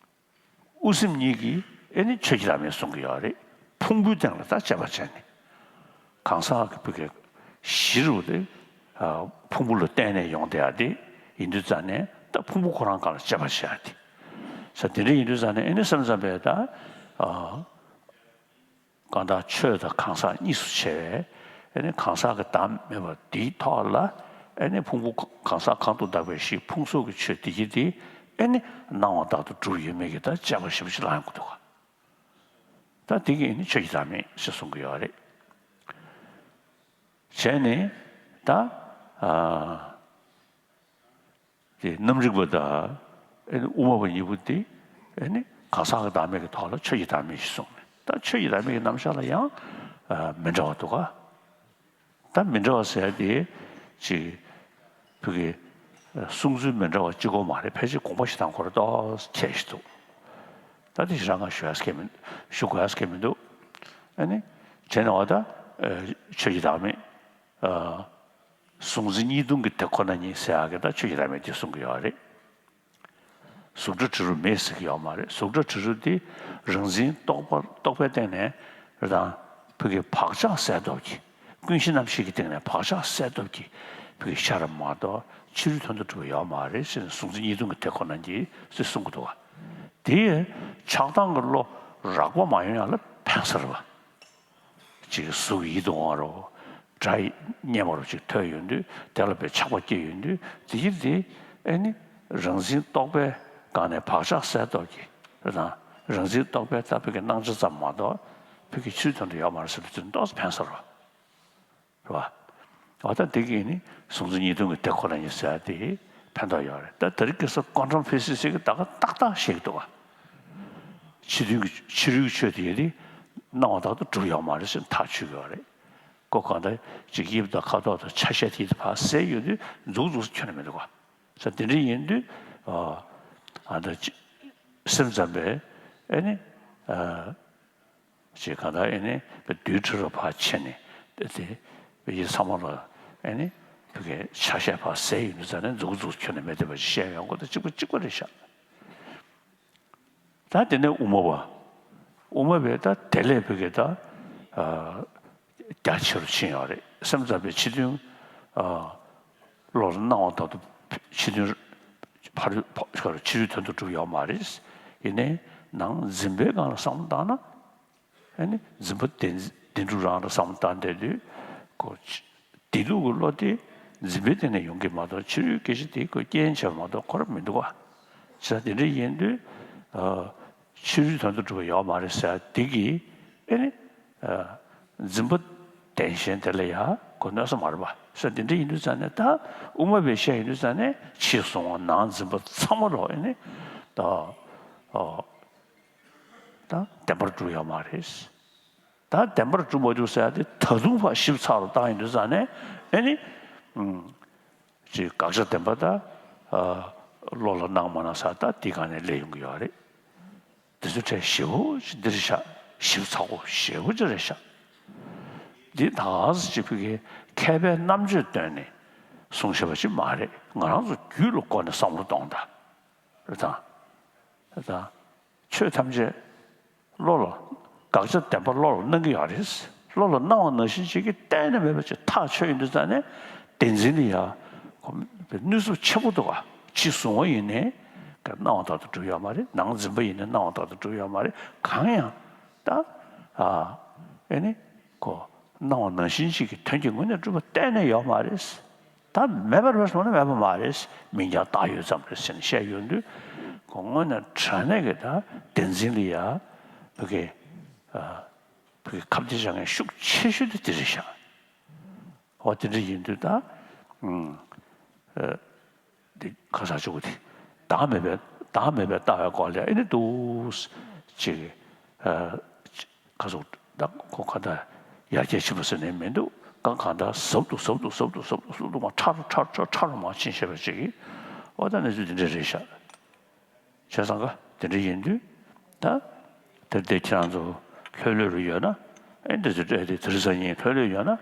དབུ་སེམས་གཉིས་ཀྱིས་ཨེ་ནི་ཆོས་ཀྱི་བདག་མེད་གསུང་གི་ཡོད་རེད། ཕུང་པོའི་སྟེང་ལ་ད་དཔྱད་པ་བྱས་ནས། གང་ཟག་གི་ཕ་གི་གཞི་རུ་དེ། ཨ། ཕུང་པོ་ལ་བརྟེན་ནས་ཡོང་བསྡད་ཡ་དེ་ཡིན་དུས་ཙ་ནས་ད་ཕུང་པོ་ཁོ་རང་སྒང་ལ་དཔྱད་པ་བྱེད་ཡ་དེ། ས་དེ་འདྲ་ཡིན་དུས་ཙ་ནས་ཨེ་ནི་སེམས་ཙམ་པས་ད། ཨ། གང་ལྟར་ཆོས་དང་གང་ཟག་གཉིས་སུ་ཕྱེ་བས། ཨེ་ནི་གང་ཟག་གི་བདག་མེད་པ་འདིའི་ཐོག་ལ། ཨེ་ནི་ཕུང་པོ་གང་ཟག་གང་དུ་བདག་པའི་གཞི་ཕུང་སོགས་ཀྱི་ཆོས་དེ་གྱིས་དེ། ཨེ་ནི་སྣང་བ་ལྟར་དུ་གྲུབ་ཡོད་མེད་ཀྱི་ད་དཔྱད་པ་ཞིབ་ཞིབ་ལ་ཡོང་གི་འདུག་ག། ད་དེ་གིས་ཨེ་ནི་ཆོས་ཀྱི་བདག་མེད་ཞེས་གསུང་གི་ཡོད་རེད། བྱས་ནས་ད། ཨ། དེ་རྣམ་རིག་པ་དང་ཨེ་ནི་དབུ་མ་པ་གཉིས་པོ་དེ་ཨེ་ནི་གང་ཟག་གི་བདག་མེད་ཀྱི་ཐོག་ལ་ཆོས་ཀྱི་བདག་མེད་ཞེས་གསུངས་ནས། ད་ཆོས་ཀྱི་བདག་མེད་ཀྱི་རྣམ་གཞག་ལ་ཡང་ཨ་མི་འདྲ་བ་འདུག་ག། ད་མི་འདྲ་བ་ཟེར་ཡ་དེ་ཅིག་བོད་ཀྱི་གསུང་ཚུལ་མི་འདྲ་བ་གཅིག་པོ་མ་རེད། ཕལ་ཆེར་དགོངས་པ་བཞི་དང་ཁོ་ར་ཏོག་ཙམ་ཁྱད་ཞིག་འདུག། ད་དེ་ཞེ་དྲག་ང་ཞུ་ཡ་ཟེར་མི། ཞུ་དགོས་ཡ་ཟེར་མི་འདུག། ཨ་ནི་བྱས་ན་འོ་ད་ཨ་ཆོས་ཀྱི་བདག་མེད། ཨ། གཟུང་འཛིན་གཉིས་སྟོང་གི་དེ་ཁོ་ན་ཉིད་ཟེར་ཡག་གི་ད་ཆོས་ཀྱི་བདག་མེད་དེ་གསུང་གི་ཡོད་རེད། གཟུགས་སྒྲ་དྲི་རོ་མེད་ཟེར་གི་ཡོད་མ་རེད། གཟུགས་སྒྲ་དྲི་རོ་དེ་རང་འཛིན་རྟོག་པ། རྟོག་པའི་སྟེང་ནས་རང་ཕ་གི་བག་ཆགས་སད་སྟོབས་ཀྱིས། ཀུན་གཞི་རྣམ་ཤེས་ཀྱི་སྟེང་ནས་བག་ཆགས་སད་སྟོབས་ཀྱིས་ཕ་གི་ཤར་མ་གཏོགས་ཕྱི་རོལ་དོན་དུ་གྲུབ་པ་ཡོད་མ་རེད་ཟེར་ནས། གཟུང་འཛིན་གཉིས་སྟོང་གི་དེ་ཁོ་ན་ཉིད་ཟེར་གསུང་གི་འདུག་ག། དེ་ཆགས་སྡང་གི་བློ་རགས་པ་མ་ཡོང་ཡག་ལ་ཕན་ས་རེད་པ། ཅིག་གཟུགས་ཡིད་དུ་འོང་བ་རོ། སྒྲ་སྙན་པ་རོ་ཅིག་ཐོས་ཡོང་དུས་དེ་ལ་དཔེ་ཆགས་པ་སྐྱེ་ཡོང་དུས། དེ་ཡིན་དེ་ཨེ་ནི་རང་འཛིན་རྟོག་པའི་སྒང་ནས་བག་ཆགས་སད་སྟོབས་ཀྱིས་རང་། རང་འཛིན་རྟོག་པའི་ད་ཕ་གི་སྣང་ཆ་ཙམ་མ་གཏོགས་ཕ་གི་ཕྱིར་དོན་དུ་ཡོད་མ་རེད་ཟེར་བའི་ཚུལ་ཏོག་ཙམ་ཕན་ས་རེད་པ། རེད་པ། འོ་ད་དེ་གིས་ནི་གཟུང་འཛིན་གཉིས་སྟོང་གི་དེ་ཁོ་ན་ཉིད་ཟེར་ཡ་དེ་ཕན་ཐོགས་ཡོད་རེད། ད་དེ་རིང་ཁ་སང་ཀོན་ཊམ་ཕི་སིག་སི་ཟེར་གི་ད་ག་ཏག་ཏག་བཤད་ཀྱི་འདུག་ག། ཕྱི་དོན་གྱི་ཕྱི་རོལ་གྱི་ཆོས་དེ་ཡིན་དེ་སྣང་བ་ལྟར་དུ་གྲུབ་ཡོད་མ་རེད་ཟེར་ཐག་ཆོད་ཀྱི་ཡོད་རེད། ཁོ་གང་ལྟར་ཅིག་དབྱིབས་དང་ཁ་དོག་དང་ཆ་ཤས་དེ་ཕར་ཟད་ཡོང་དུས་མཛུབ་མོ་འཛུགས་ས་ཁྱོན་ནས་མི་འདུག་ག། ས་དེ་འདྲ་ཡིན་དུས་ཨ་ད་ཅི་སེམས་ཙམ་པས་ཨེ་ནི་ཨ། ཅེས་གང་ལྟར་ཨེ་ནི་རྡུལ་ཕྲ་རབ་ཕར་ཕྱེ་ནས་དེ་དེ་ཡིད་ཚང་མ་ལ་ཨེ་ནི་ཕ་གི་ཆ་ཤས་ཕར་ཟད་ཡོང་དུས་ཙ་ནས་མཛུབ་མོ་འཛུགས་ཁྱོན་ནས་མེད་བསྡད་པ་ཞིག་བཤད་ཡོང་གི་འདུག། གཅིག་པ་གཅིག་པ་རེད་ཤག། ད་དེ་ནས་དབུ་མ་པ། དབུ་མ་པས་ད་དེ་ལས་ཕ་གི་ད་ཨ་རྒྱ་ཆེ་རུ་ཕྱིན་ཡོད་རེད། སེམས་ཙམ་པའི་ཕྱི་དོན་ཨ་བློ་ལ་སྣང་བ་ལྟར་དུ་ཕྱི་དོན་ཕ་རོལ་ཕ་ཕྱི་རོལ་དོན་དུ་གྲུབ་ཡོད་མ་རེད། ཡིན་ནའི་ནང་འཛིན་པའི་སྒང་ལ་བསམ་བློ་བཏང་ན། ཨ་ནི་འཛིན་པ་བདེན་བདེན་གྲུབ་རང་ལ་བསམ་བློ་བཏང་བསྡད་དུས་ཁོ་བདེན་ལུགས་ཀྱི་བློ་དེ་འཛིན་པའི་སྟེང་ནས་ཡོང་གི་མ་གཏོགས་ཕྱི་རོལ་སྐད་ཆ་དེ་ཁོ་རྐྱེན་བྱས་མ་གཏོགས་ཁོ་རང་མི་འདུག་ག། བྱས་ཙང་དེ་འདྲ་ཡིན་དུས་ཨ་ ཕྱི་རོལ་དོན་དུ་གྲུབ་པ་ཡོད་མ་རེད་ཟེར་དེ་གིས་ཨེ་ནི། འཛིན་པ་བདེན་ཞེན་དེ་ལ་ཡང་གོ་གནོད་ས་མ་རེད་པ་ཟེར་དེ་འདྲ་ཡིན་དུས་ཙང་ནས། ད་དབུ་མ་པས་བཤད་ཡིན་དུས་ཙང་ནས་ཕྱིའི་གཟུང་བ་ནང་འཛིན་པ་ཚང་མ་ལོག་ཨེ་ནི། ད་ཨོ་ད་བདེན་པར་གྲུབ་ཡོད་མ་རེད། ད་བདེན་པར་གྲུབ་མ་གྲུབ་ཟེར་ཡ་དེ་ད་དུང་ཕར་ཞིབ་ཚགས་རུ་བཏང་ཡིན་དུས་ཙང་ནས་ཨེ་ནི། ཅིག་དགག་བྱ་བདེན་པ་ད་བློ་ལ་སྣང་མ་སྣང་ཟེར་ད་དེ་ག་ནས་སླེབས་ཡོང་གི་ཡོད་རེད། དེ་ཚོ་གྲས་ཞེ་པོ་ཅིག་འདིར་བཞག་ཞིབ་ཚགས་པོ་ཞེ་པོ་ཅིག་རེད་བཞག་འདི་ད་ག་ཟེ་ཅིག་ཕ་གི་མཁས་པའི་རྣམ་དཔྱོད་བཏོན་ནས་གསུང་བཤད་པ་ཅིག་མ་རེད། ང་རང་ཚོ་རྒྱུད་ལ་བསྐོར་ནས་བསམ་བློ་གཏོང་དང་། རེད་དང་། རེད་དང་། ཆོས་ཐམས་ཅད་བློ་ལ། དགག་བྱ་བདེན་པ་བློ་ལ་སྣང་གི་ཡོད་རེད། བློ་ལ་སྣང་བ་ནང་བཞིན་ཅིག་གི་གཏན་ནས་མེད་པ་ཅིག་ཐག་ཆོད་ཡིན་དུས་ཙང་ནས་བདེན་འཛིན་ལ་ཡ་གནོད་ཚབས་ཆེན་པོ་འདུག་ག་ཕྱི་གཟུང་བ་ཡིན་ནའི་སྣང་བ་ལྟར་དུ་གྲུབ་ཡོད་མ་རེད། ནང་འཛིན་པ་ཡིན་ནའི་སྣང་བ་ལྟར་དུ་གྲུབ་ཡོད་མ་རེད། གང་ཡང་ད་ཨ་ཨེ་ནི་ཁོ་སྣང་བ་ནང་བཞིན་ཅིག་གི་དོན་གྱི་ངོས་ནས་གྲུབ་པ་གཏན་ནས་ཡོད་མ་རེད། ད་མེད་པར་མེད་སོང་ན་མེད་པ་མ་རེད། མིང་ཀྱང་བཏགས་ཡོད་ཙམ་རེད་ཟེར་ནས་བཤད་ཡོང་དུས་ཁོ་དངོས་གནས་དྲང་གནས་ཀྱི་ད་བདེན་འཛིན་ལ་ཡ་བོད་ཀྱི་ཨ་བོད་ཀྱི་ཁ་གཏད་བྱ་མཁན་ཤུགས་ཆེ་ཤོས་དེ་དེ་རེད་ཤག་འོ་དེ་འདྲ་ཡིན་དུས་ད་ཨ་འདི་ཁ་སང་གཅིག་པུ་དེ་བདག་མེད་པའི་བདག་མེད་པའི་ལྟ་བའི་སྐོར་ལ་ཨེ་ནི་འདུག་ཅིག་ཨ། ཁ་སོགས་དང་ཁོ་ཁ་ད་ཡར་རྒྱས་ཕྱིན་པ་ཟེར་ནས་མི་འདུག་གང་གང་ལྟར་ཟབ་ཏུ་ཟབ་ཏུ་ཟབ་ཏུ་ཟབ་ཏུ་ཟབ་ཏུ་མ་ཕྲ་རུ་ཕྲ་རུ་ཕྲ་རུ་མ་ཕྱིན་བཤད་པ་ཅིག་འོ་ད་གནས་ཚུལ་འདི་འདྲ་རེད་ཤག་བྱས་ཙང་ཀ་དེ་འདྲ་ཡིན་དུས་ད་དེར་དེ་ཁྱེད་རང་ཚོ་ལྷོད་ལྷོད་རུ་ཡོད་ན་ཨེ་འདི་ཚོ་སྤྲད་དེ་དེ་རིང་སང་ཉིན་ལྷོད་ལྷོད་ཡོད་ན་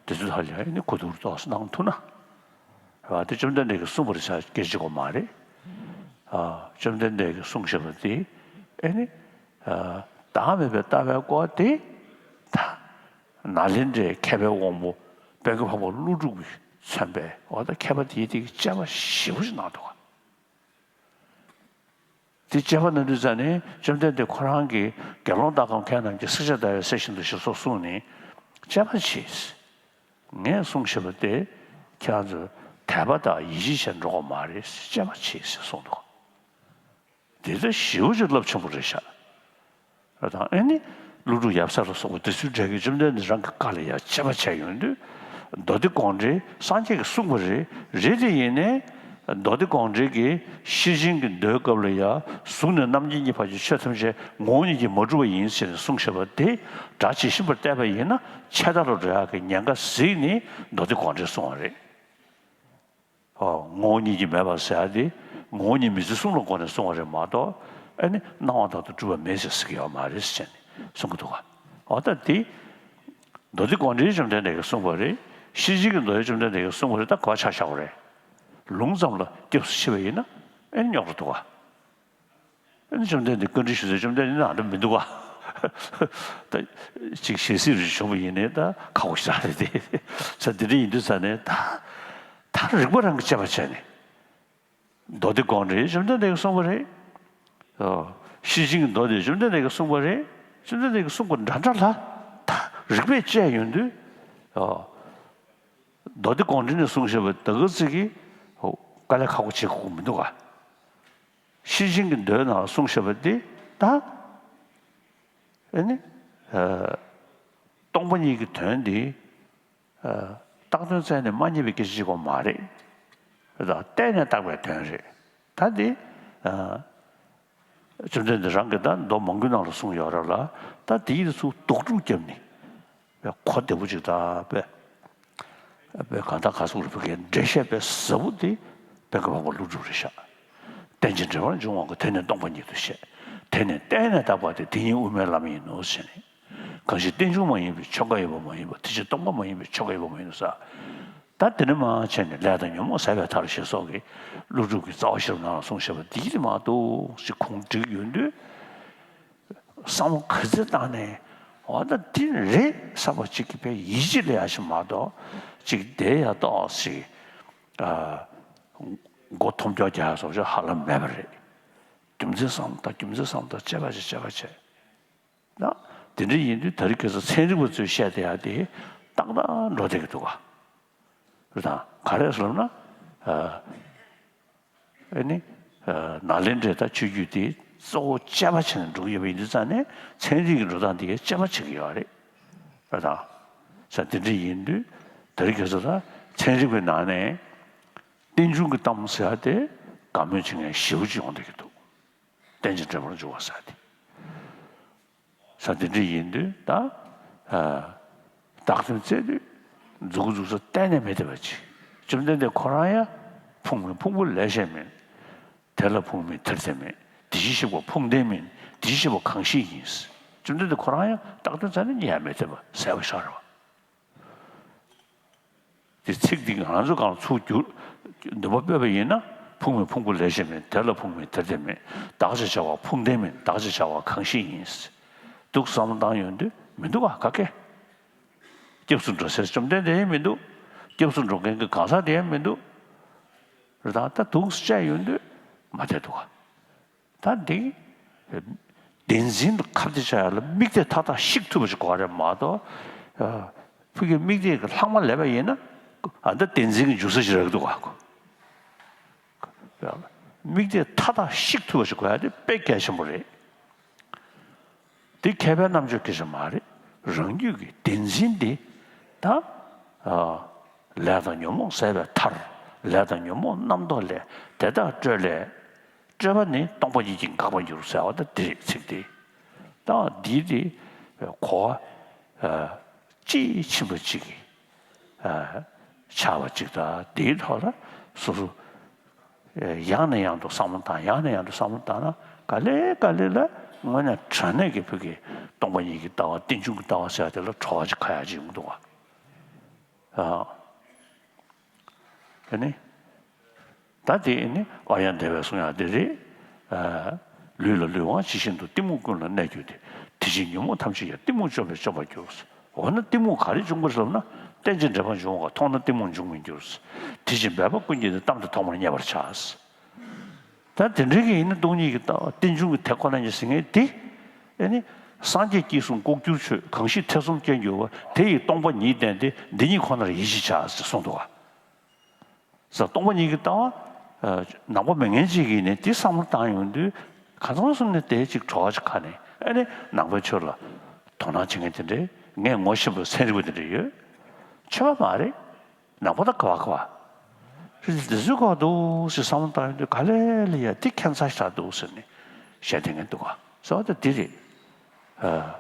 དེ་ཚོ་ལྷ་ལ་ཨེ་ནི་གོ་བསྡུར་ཏོག་ཙམ་གནང་ཐུབ་ན། རེད་བ། དེ་བཅོམ་ལྡན་འདས་ཀྱིས་གསུངས་པ་རེད་ཤག་སྐད་ཆ་གོ་མ་རེད། ཨ། བཅོམ་ལྡན་འདས་ཀྱིས་གསུངས་བཞག་པ་དེ་ཨེ་ནི། ཨ། བདག་མེད་པའི་ལྟ་བའི་སྐོར་དེ་ད་ནཱ་ལེནྡྲའི་མཁས་པའི་དབང་པོ་པད་དཀར་འཕགས་པ་ཀླུ་སྒྲུབ་ཀྱིས་མཚོན་པའི་འོ་ད་མཁས་པ་དེའི་དེ་གི་དཔྱད་པ་ཞེ་པོ་ཞིག་གནང་འདུག་ག་དེ་དཔྱད་པ་གནང་དུས་ཙ་ནས་བཅོམ་ལྡན་འདས་ཁོ་རང་གིས་དགེ་སློང་དག་གམ་མཁས་རྣམས་ཀྱིས། བསྲེག་བཅད་བརྡར་བའི་གསེར་བཞིན་དུ་ཞེས་སོགས་གསུངས་ནས་དཔྱད་པ་བྱས། ངས་གསུངས་བཞག་པ་དེ་ཁྱེད་རང་ཚོས་དད་པ་དང་ཡིད་ཆེས་བྱས་འགྲོ་དགོས་མ་རེད། དཔྱད་པ་བྱས་ཟེར་གསུངས་འདུག་དེ་ལྟར་ཞེ་པོ་ཅིག་རླབས་ཆེན་པོ་རེད་ཤག་རེད་དང་། ཨེ་ནི་ཀླུ་སྒྲུབ་ཡབ་སྲས་ལ་སོགས་པ་དེ་ཚོའི་གྲས་ཀྱིས་བཅོམ་ལྡན་འདས་རང་གི་བཀའ་ལ་ཡང་དཔྱད་པ་བྱས་ཡོང་དུས། མདོ་སྡེ་དགོངས་འགྲེལ་སངས་རྒྱས་ཀྱིས་གསུངས་པ་རེད། རེད་དེ་ཡིན་ནའི་མདོ་སྡེ་དགོངས་འགྲེལ་གྱིས་ཤེར་ཕྱིན་གྱི་མདོའི་སྐབས་ལ་ཡང་གཟུགས་ནས་རྣམ་མཁྱེན་གཉིས་བར་གྱི་ཆོས་ཐམས་ཅད་ངོ་བོ་ཉིད་ཀྱིས་མ་གྲུབ་པ་ཡིན་ཟེར་ནས་གསུངས་བཞག་པ་དེ་སྒྲ་ཇི་བཞིན་པར་བལྟས་པ་ཡིན་ན་ཆད་ལྟ་ལ་འགྲོ་ཡག་གི་ཉེན་ཁ་གཟིགས་ནས་མདོ་སྡེ་དགོངས་འགྲེལ་གསུངས་པ་རེད། ཨོ། ངོ་བོ་ཉིད་ཀྱིས་མེད་པ་ཟེར་ཡ་དེ་ངོ་བོ་ཉིད་མི་བརྫི་གསུམ་ལ་གོ་ནས་གསུངས་པ་རེད་མ་གཏོགས། ཨེ་ནི་སྣང་བ་དག་ཏུ་གྲུབ་པ་མེད་ཟེར་ཟེར་གྱི་ཡོད་མ་རེད་ཟེར་ནས་གསུང་གི་འདུག་ག་འོ་ད་དེ་མདོ་སྡེ་དགོངས་འགྲེལ་བཅོམ་ལྡན་འདས་ཀྱིས་གསུངས་པ་རེད། ཤེར་ཕྱིན་གྱི་མདོ་བཅོམ་ལྡན་འདས་ཀྱིས་གསུངས་པ་རེད། ད་ག་པར་ཆ་བཞག་པ་རེད། ལུང་ཙམ་ལ་སྐྱབས་སུ་མཆི་བ་ཡིན་ན་ཨེ་ནི་རྙོག་དྲ་འདུག་ག་ཨེ་ནི་བཅོམ་ལྡན་འདས་བཀའ་འདྲི་ཞུ་ཚེ་བཅོམ་ལྡན་འདས་ནི་ཨ་འདྲ་མི་འདུག་ག་ད་ཅིག་ཞལ་གཟིགས་རེ་བྱུང་བ་ཡིན་ནའི་ད་ཁག་པོ་ཞིག་རེད་དེ། ས་དེ་འདྲ་ཡིན་དུས་ས་ནས་ད་ད་རིགས་པ་རང་གིས་དཔྱད་པ་བྱས་ནས། མདོ་སྡེ་དགོངས་འགྲེལ་བཅོམ་ལྡན་འདས་ཀྱིས་གསུངས་པ་རེད། ཨོ། ཤེར་ཕྱིན་གྱི་མདོ་དེ་བཅོམ་ལྡན་འདས་ཀྱིས་གསུངས་པ་རེད། བཅོམ་ལྡན་འདས་ཀྱིས་གསུངས་པ་འདྲ་འདྲ་ལ་ད་རིགས་པས་དཔྱད་ཡོང་དུས། ཨོ། མདོ་སྡེ་དགོངས་འགྲེལ་ནས་གསུངས་བཞག་པའི་ད་ག་ཚིག་གི་དཀའ་ལས་ཁག་པོ་བྱེད་དགོས་མི་འདུག་ག་ཤེར་ཕྱིན་གྱི་མདོའི་ནང་ལ་གསུངས་བཞག་པ་འདི་ད་ཨེ་ནི་ཨ་སྟོང་པ་ཉིད་ཀྱི་དོན་འདི་ཨ་བཏགས་དོན་བཙལ་ནས་མ་རྙེད་པའི་སྐད་ཆ་ཅིག་ཡོད་མ་རེད། ད་བལྟས་ནས་བཏགས་པའི་དོན་རེད། ད་འདི་ཨ་བཅོམ་ལྡན་འདས་རང་གིས་ད་མདོ་མང་པོའི་ནང་ལ་གསུངས་ཡོད་རེད་ལ། ད་འདི་ཡི་ཚུར་དོགས་སྒྲུབ་བརྒྱབ་ནས་གོ་བདེ་པོ་ཅིག་ད་དཔེ་དཔེ་གང་ལྟར་ག་ཟེར་དགོས་རེད། བོད་སྐད་འགྲེལ་བཤད་དཔེ་ཟབ་པོ་དེ་པད་དཀར་འཕགས་པ་ཀླུ་སྒྲུབ་རེད་ཤག་རྟེན་ཅིང་འབྲེལ་བར་འབྱུང་བ་ཀུན། དེ་ནི་སྟོང་པ་ཉིད་དུ་བཤད། དེ་ནི་བརྟེན་ནས་བཏགས་པ་སྟེ། དེ་ཉིད་དབུ་མའི་ལམ་ཡིན་ནོ་ཞེས་ནས། གང་ཞིག་རྟེན་འབྱུང་མ་ཡིན་པའི་ཆོས་འགའ་ཡོད་པ་མ་ཡིན་པ། དེ་ཕྱིར་སྟོང་པ་མ་ཡིན་པའི་ཆོས་འགའ་ཡོད་པ་མ་ཡིན་ནོ་ཟེར། ད་དེ་ནས་མར་བྱས་ནས་ལས་དང་ཉོན་མོངས་ཟད་པའི་མཐར་ཞེས་སོགས་ཀྱི་ཀླུ་སྒྲུབ་ཀྱི་རྩ་བ་བཞི་པོ་ནང་ལ་གསུངས་བཞག་པ་འདི་ལ་མར་ཏོག་ཙམ་ཁུངས་བསྒྲིགས་ཡོང་དུས། བསམ་བློ་ག་ཚོད་བཏང་ནས་འོ་ད་འདི་རེད་བསམ་པ་ཅིག་གི་དཔེ་ཡིད་ཆེས་སླེབས་ཡག་ཞིག་མ་གཏོགས། ཅིག་དེ་ཡང་ཏོག་ཙམ་ཨ་མགོ་འཐོམ་སྐྱོ་རྒྱག་ཡག་བཟོ་ཅིག་ཧ་ལམ་མེད་པ་རེད། རྒྱུ་མཚན་བསམ་བློ་བཏང་། རྒྱུ་མཚན་བསམ་བློ་བཏང་། དཔྱད་པ་བྱེད། དཔྱད་པ་བྱེད། ན། དེ་འདྲ་ཡིན་དུས་ད་རེས་ཁ་སང་ཚན་རིག་པ་ཚོས་བཤད་བསྡད་ཡག་དེ་ཏག་ཏག་འགྲོ་བསྡད་ཀྱི་འདུག་ག་རེད་དང་། ག་རེ་ཟེར་ལབ་ན། ཨ་ཨེ་ནི་ཨ་ནཱ་ལེནྡྲའི་ད་ཆོས་བརྒྱུད་དེ་ གཙོ་བོ་དཔྱད་པ་བྱས་ནས་འགྲོ་གི་ཡོད་པ་ཡིན་དུས་ཙང་ནས་ཚན་རིག་གི་འགྲོ་སྟངས་དེ་གའི་དཔྱད་པ་བྱེད་ཀྱི་ཡོད་རེད། རེད་དང་། ས་དེ་འདྲ་ཡིན་དུས་དེ་རིང་ཁྱེད་ཚོ་ལ་ཚན་རིག་པའི་ནང་ནས་རྟེན་འབྱུང་གི་གཏམ་ཟེར་ཡ་དེ་དགའ་མོས་བྱེད་མཁན་ཞེ་པོ་ཅིག་ཡོང་བསྡད་ཀྱི་འདུག་རྟེན་ཅིང་འབྲེལ་བར་འབྱུང་བ་ཟེར་ཡ་དེ། ས་དེ་འདྲ་ཡིན་དུས་ད། ཨ། བཏགས་དོན་བཙལ་དུས་མཛུབ་གུ་འཛུགས་ས་གཏན་ནས་མེད་བསྡད་པ་ཅིག་བཅོམ་ལྡན་འདས་ཁོ་རང་ཡང་ཕུང་མིན་ཕུང་པོ་ལས་གཞན་མིན། དེ་ལ་ཕུང་མིན་དེར་དེ་མེད། དེ་བཞིན་གཤེགས་པ་ཕུང་ལྡན་མིན། དེ་བཞིན་གཤེགས་པ་གང་ཞིག་ཡིན། བཅོམ་ལྡན་འདས་ཁོ་རང་ཡང་བཏགས་དོན་བཙལ་ནས་རྙེད་ཡ་མེད་བསྡད་པ་གསལ་པོ་ཤར་བ། དེ་ཚིག་འདི་ང་རང་ཚོ་སྒང་ལ་ཚུར་བསྒྱུར། འདོན་པ་སྤེལ་བ་ཡིན་ན། ཕུང་མིན་ཕུང་པོ་ལས་གཞན་མིན། དེ་ལ་ཕུང་མིན་དེར་དེ་མེད། བདག་ཅེས་བྱ་བ་ཕུང་ལྡན་མིན། བདག་ཅེས་བྱ་བ་གང་ཞིག་ཡིན། འདུག་བསམ་བློ་བཏང་ཡོང་དུས་མི་འདུག་ག་ག་གེ། སྐྱབས་སུ་འགྲོ་སའི་བཅོམ་ལྡན་འདས་ཡང་མི་འདུག་སྐྱབས་སུ་འགྲོ་མཁན་གྱི་གང་ཟག་དེ་ཡང་མི་འདུག་རེད་དང་། ད་འདུག་སེ་བྱས་ཡོང་དུས་མ་བསྡད་འདུག་ག་ད་འདི། བདེན་འཛིན་དང་ཁ་གཏད་བྱ་ཡ་ལ་དམིགས་གཏད་མཐའ་དག་བཤིག་ཐུབ་པ་ཞིག་དགོས་རེད་མ་གཏོགས། ཨ། ཕ་གི་དམིགས་གཏད་ཀྱི་ལྷག་མ་ལས་པ་ཡིན་ན། ཨ། ད་བདེན་འཛིན་གྱི་འཇུག་ས་ཞིག་རག་གི་འདུག་ག་དམིགས་གཏད་མཐའ་དག་བཤིག་ཐུབ་པ་ཞིག་དགོས་ཡ་དེ་དཔེ་གལ་ཆེན་པོ་རེད། འདི་མཁས་པའི་རྣམ་དཔྱོད་སྐད་ཆ་མ་རེད། རང་རྒྱུད་ཀྱི་བདེན་འཛིན་འདི་ད། ཨ། ལས་དང་ཉོན་མོངས་ཟད་པའི་མཐར། ལས་དང་ཉོན་མོངས་རྣམ་རྟོག་ལས། དེ་དག་སྤྲོས་ལས། སྤྲོས་པ་ནི་སྟོང་པ་ཉིད་ཀྱིས་འགག་པར་འགྱུར་ཟེར་བ་ད་འདི་རེད་ཚིག་འདི། ད་འདི་དེ་གོ་བ། ཨ། དཔྱིས་ཕྱིན་པ་ཅིག་གིས། ཨ། ཆགས་པ་ཅིག་དང་དེའི་ཐོག་ལ་སོ་སོ། ཡང་ནས་ཡང་དུ་བསམ་བློ་བཏང་། ཡང་ནས་ཡང་དུ་བསམ་བློ་བཏང་ན་ག་ལེ་ག་ལེ་ལ་དངོས་གནས་དྲང་གནས་ཀྱི་བོད་ཀྱི་སྟོང་པ་ཉིད་ཀྱི་ལྟ་བ། རྟེན་འབྱུང་གི་ལྟ་བ་ཟེར་ཡ་དེ་ལ་གྲོགས་ཅིག་ཁ་ཡ་ཅིག་ཡོང་འདུག་བ། ཨ། དེ་ནི། ད་དེ་ནི་ཨཱརྱ་དེ་བས་གསུང་ཡ་དེ་རེད། ཨ། ལུས་ལ་ལུས་དབང་ཇི་བཞིན་དུ། གཏི་མུག་ཀུན་ལ་གནས་གྱུར་ཏེ། དེ་ཕྱིར་ཉོན་མོངས་ཐམས་ཅད་ཀྱང་། གཏི་མུག་བཅོམ་པས་བཅོམ་པར་འགྱུར། འོ་ན་གཏི་མུག་ག་རེ་འབྱུང་གི་རེད་ལབ་ན། རྟེན་ཅིང་འབྲེལ་པར་འབྱུང་བ། མཐོང་ན་གཏི་མུག་འབྱུང་མི་འགྱུར། དེ་ཕྱིར་འབད་པ་ཀུན་གྱིས་ནི། གཏམ་དེ་ཐོག་མར་མཉེས་པར་བྱ། ད་དེ་འདྲའི་གི་ཡིན་ན་སྟོང་ཉིད་ཀྱི་ལྟ་བ། རྟེན་འབྱུང་གི་དེ་ཁོ་ན་ཉིད་ཟེར་མཁན་དེ། ཨེ་ནི། སངས་རྒྱས་ཀྱིས་གསུངས་ལྐོག་གྱུར་ཆོས། གང་ཞིག་ཐེ་ཚོམ་སྐྱེ་འགྱུར་བ། དེ་ཡི་སྟོང་པ་ཉིད་བསྟན་ཏེ། འདི་ཉིད་ཁོ་ནར་ཡིད་ཆེས་བྱ་ཟེར་གསུངས་འདུག་ག་ས་སྟོང་པ་ཉིད་ཀྱི་ལྟ་བ། ཨ། ནང་པ་མེད་མཁན་ཅིག་གིས་ནི་དེ་བསམ་བློ་བཏང་ཡོང་དུས་གང་ཚང་སོང་ནས་དེ་ཅིག་གྲོགས་ཅིག་ཁ་ནས། ཨེ་ནི་ནང་པའི་ཆོས་ལ་དོ་སྣང་བྱེད་མཁན་དེ་འདྲས། ངས་ངོ་ཤེས་པའི་ཚན་རིག་པ་དེ་འདྲས་ཡོད། ཆོས་པ་མ་རེད། ནང་པ་དང་ག་བ་ག་བ། དེ་ཚོའི་སྐོར་འདུག་ཟེར་བསམ་བློ་བཏང་ཡོང་དུས་ག་ལེ་ལེ་ཡ་དེ་ཁྱད་མཚར་ཞིག་འདུག་ཟེར་ནས་བཤད་བསྡད་མཁན་འདུག་ག་ས་བ་ད་དེ་རེད། ཨ།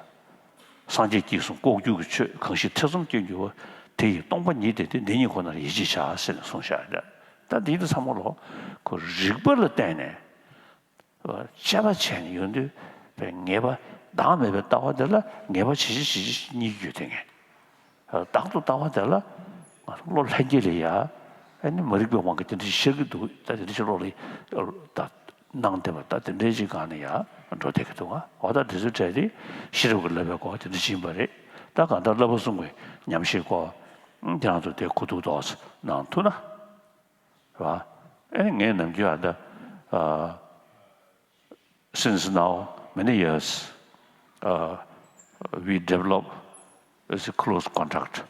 སངས་རྒྱས་ཀྱིས་གསུངས་ལྐོག་གྱུར་གྱི་ཆོས། གང་ཞིག་ཐེ་ཚོམ་སྐྱེ་འགྱུར་བ། དེ་ཡི་སྟོང་པ་ཉིད་དེ་སྟེ། འདི་ཉིད་ཁོ་ནར་ཡིད་ཆེས་བྱ་ཟེར་ནས་གསུངས་བཞག་ཡོད། ད་འདི་ཚང་མ་ལོ་ཁོ་རིགས་པ་ལ་བརྟེན་ནས་དཔྱད་པ་བྱས་ནས་ཡོང་དུས་པའི་ངེས་པ་བདག་མེད་པའི་ལྟ་བ་དེ་ལ་ངེས་པ་ཇི་ཞིག་ཇི་ཞིག་རྙེད་རྒྱུ་དེ་ངེས། བདག་ཏུ་ལྟ་བ་དེ་ལ་ང་ཚོ་བློ་ལྷན་སྐྱེས་ལ་ཡ། ཨ་ནི་མ་རིག་པའི་དབང་གིས་དེ་འདྲ་ཤར་གྱི་འདུག་ད་དེ་འདྲ་ཞིག་བློ་ལ་ད་སྣང་བསྡད་པ། ད་དེ་འདྲའི་ཅིག་སྒང་ནས་ཡ་འགྲོ་བསྡད་ཀྱི་འདུག་ག་འོ་ད་དེ་ཚོའི་གྲས་དེ་ཤེས་རབ་ཀྱི་བསླབ་པའི་སྐོར་དེ་འདྲ་ཕྱིན་པ་རེད། ད་གང་ལྟར་བསླབ་པ་གསུམ་གྱི་ཉམས་ཞིབ་སྐོར་ཁྱེད་རང་ཚོ་དེ་གོ་བསྡུར་ཏོག་ཙམ་གནང་ཐུབ་ན། རེད་བ། ཨེ་ངས་ནམ་རྒྱུན་ཨ་ད། ཨ། Since now many years, uh, we develop a close contact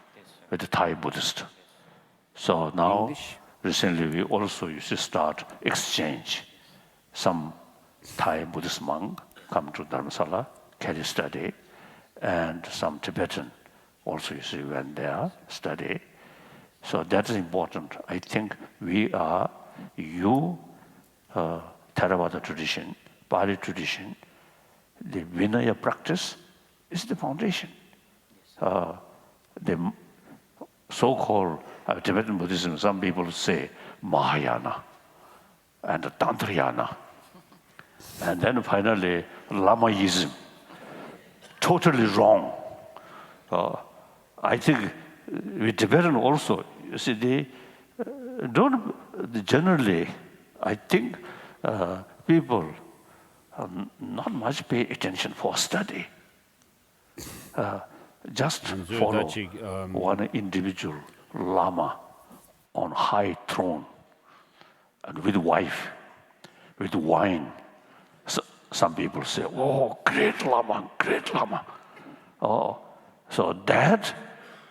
with the Thai Buddhist. So now, recently, we also, you see, start exchange. Some Thai Buddhist monk come to Dharamsala, carry study, and some Tibetan also, you see, went there, study. So that is important. I think we are, you, uh, Theravada tradition, Pali tradition, the Vinaya practice is the foundation. Uh, the m-, so-called, uh, Tibetan Buddhism, some people say Mahayana and Tantrayana. And then finally, Lamaism. Totally wrong. Uh, I think we Tibetan also, you see, they, uh, don't, generally, I think, uh, people, um, not much pay attention for study. Uh, just follow one individual lama on high throne and with wife, with wine. So, some people say, "Oh, great lama, great lama." Oh, so that,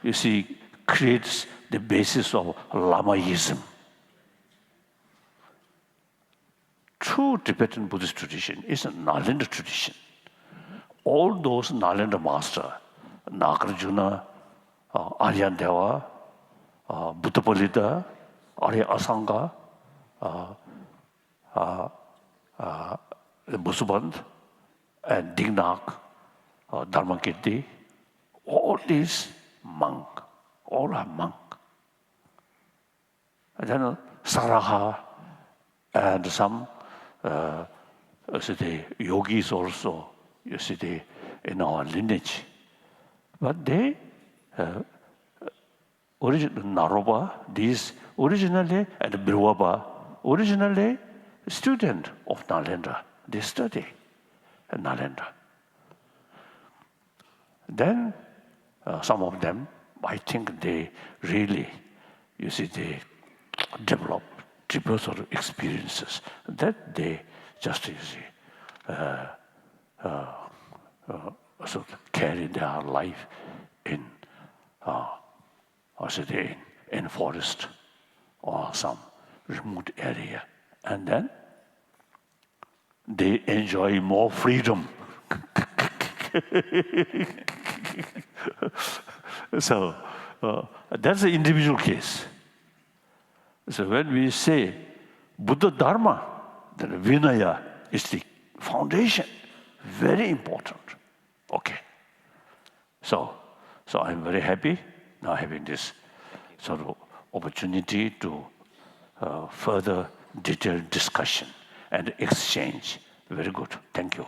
you see, creates the basis of lamaism. true Tibetan Buddhist tradition is a Nalanda tradition. All those Nalanda master, Nagarjuna, uh, Aryadeva, uh, Buddhapalita, Arya Asanga, uh, uh, uh, Vasubandhu, and Dingnak, uh, Dharmakirti, all these monk, all are monk. Then Saraha and some, uh, you see, the yogis also, you see, the, in our lineage. But they, uh, origin, Naropa, these originally, and Birwaba, originally student of Nalendra. They study at Nalendra. Then, uh, some of them, I think they really, you see, they develop deeper sort of experiences that they just, you see, uh, uh, uh, sort of carry their life in, uh, or say, in, in forest or some remote area. And then they enjoy more freedom. So, uh, that's the individual case. So when we say Buddha Dharma, then Vinaya is the foundation, very important. Okay. So, so I'm very happy now having this sort of opportunity to, uh, further detailed discussion and exchange. Very good. Thank you.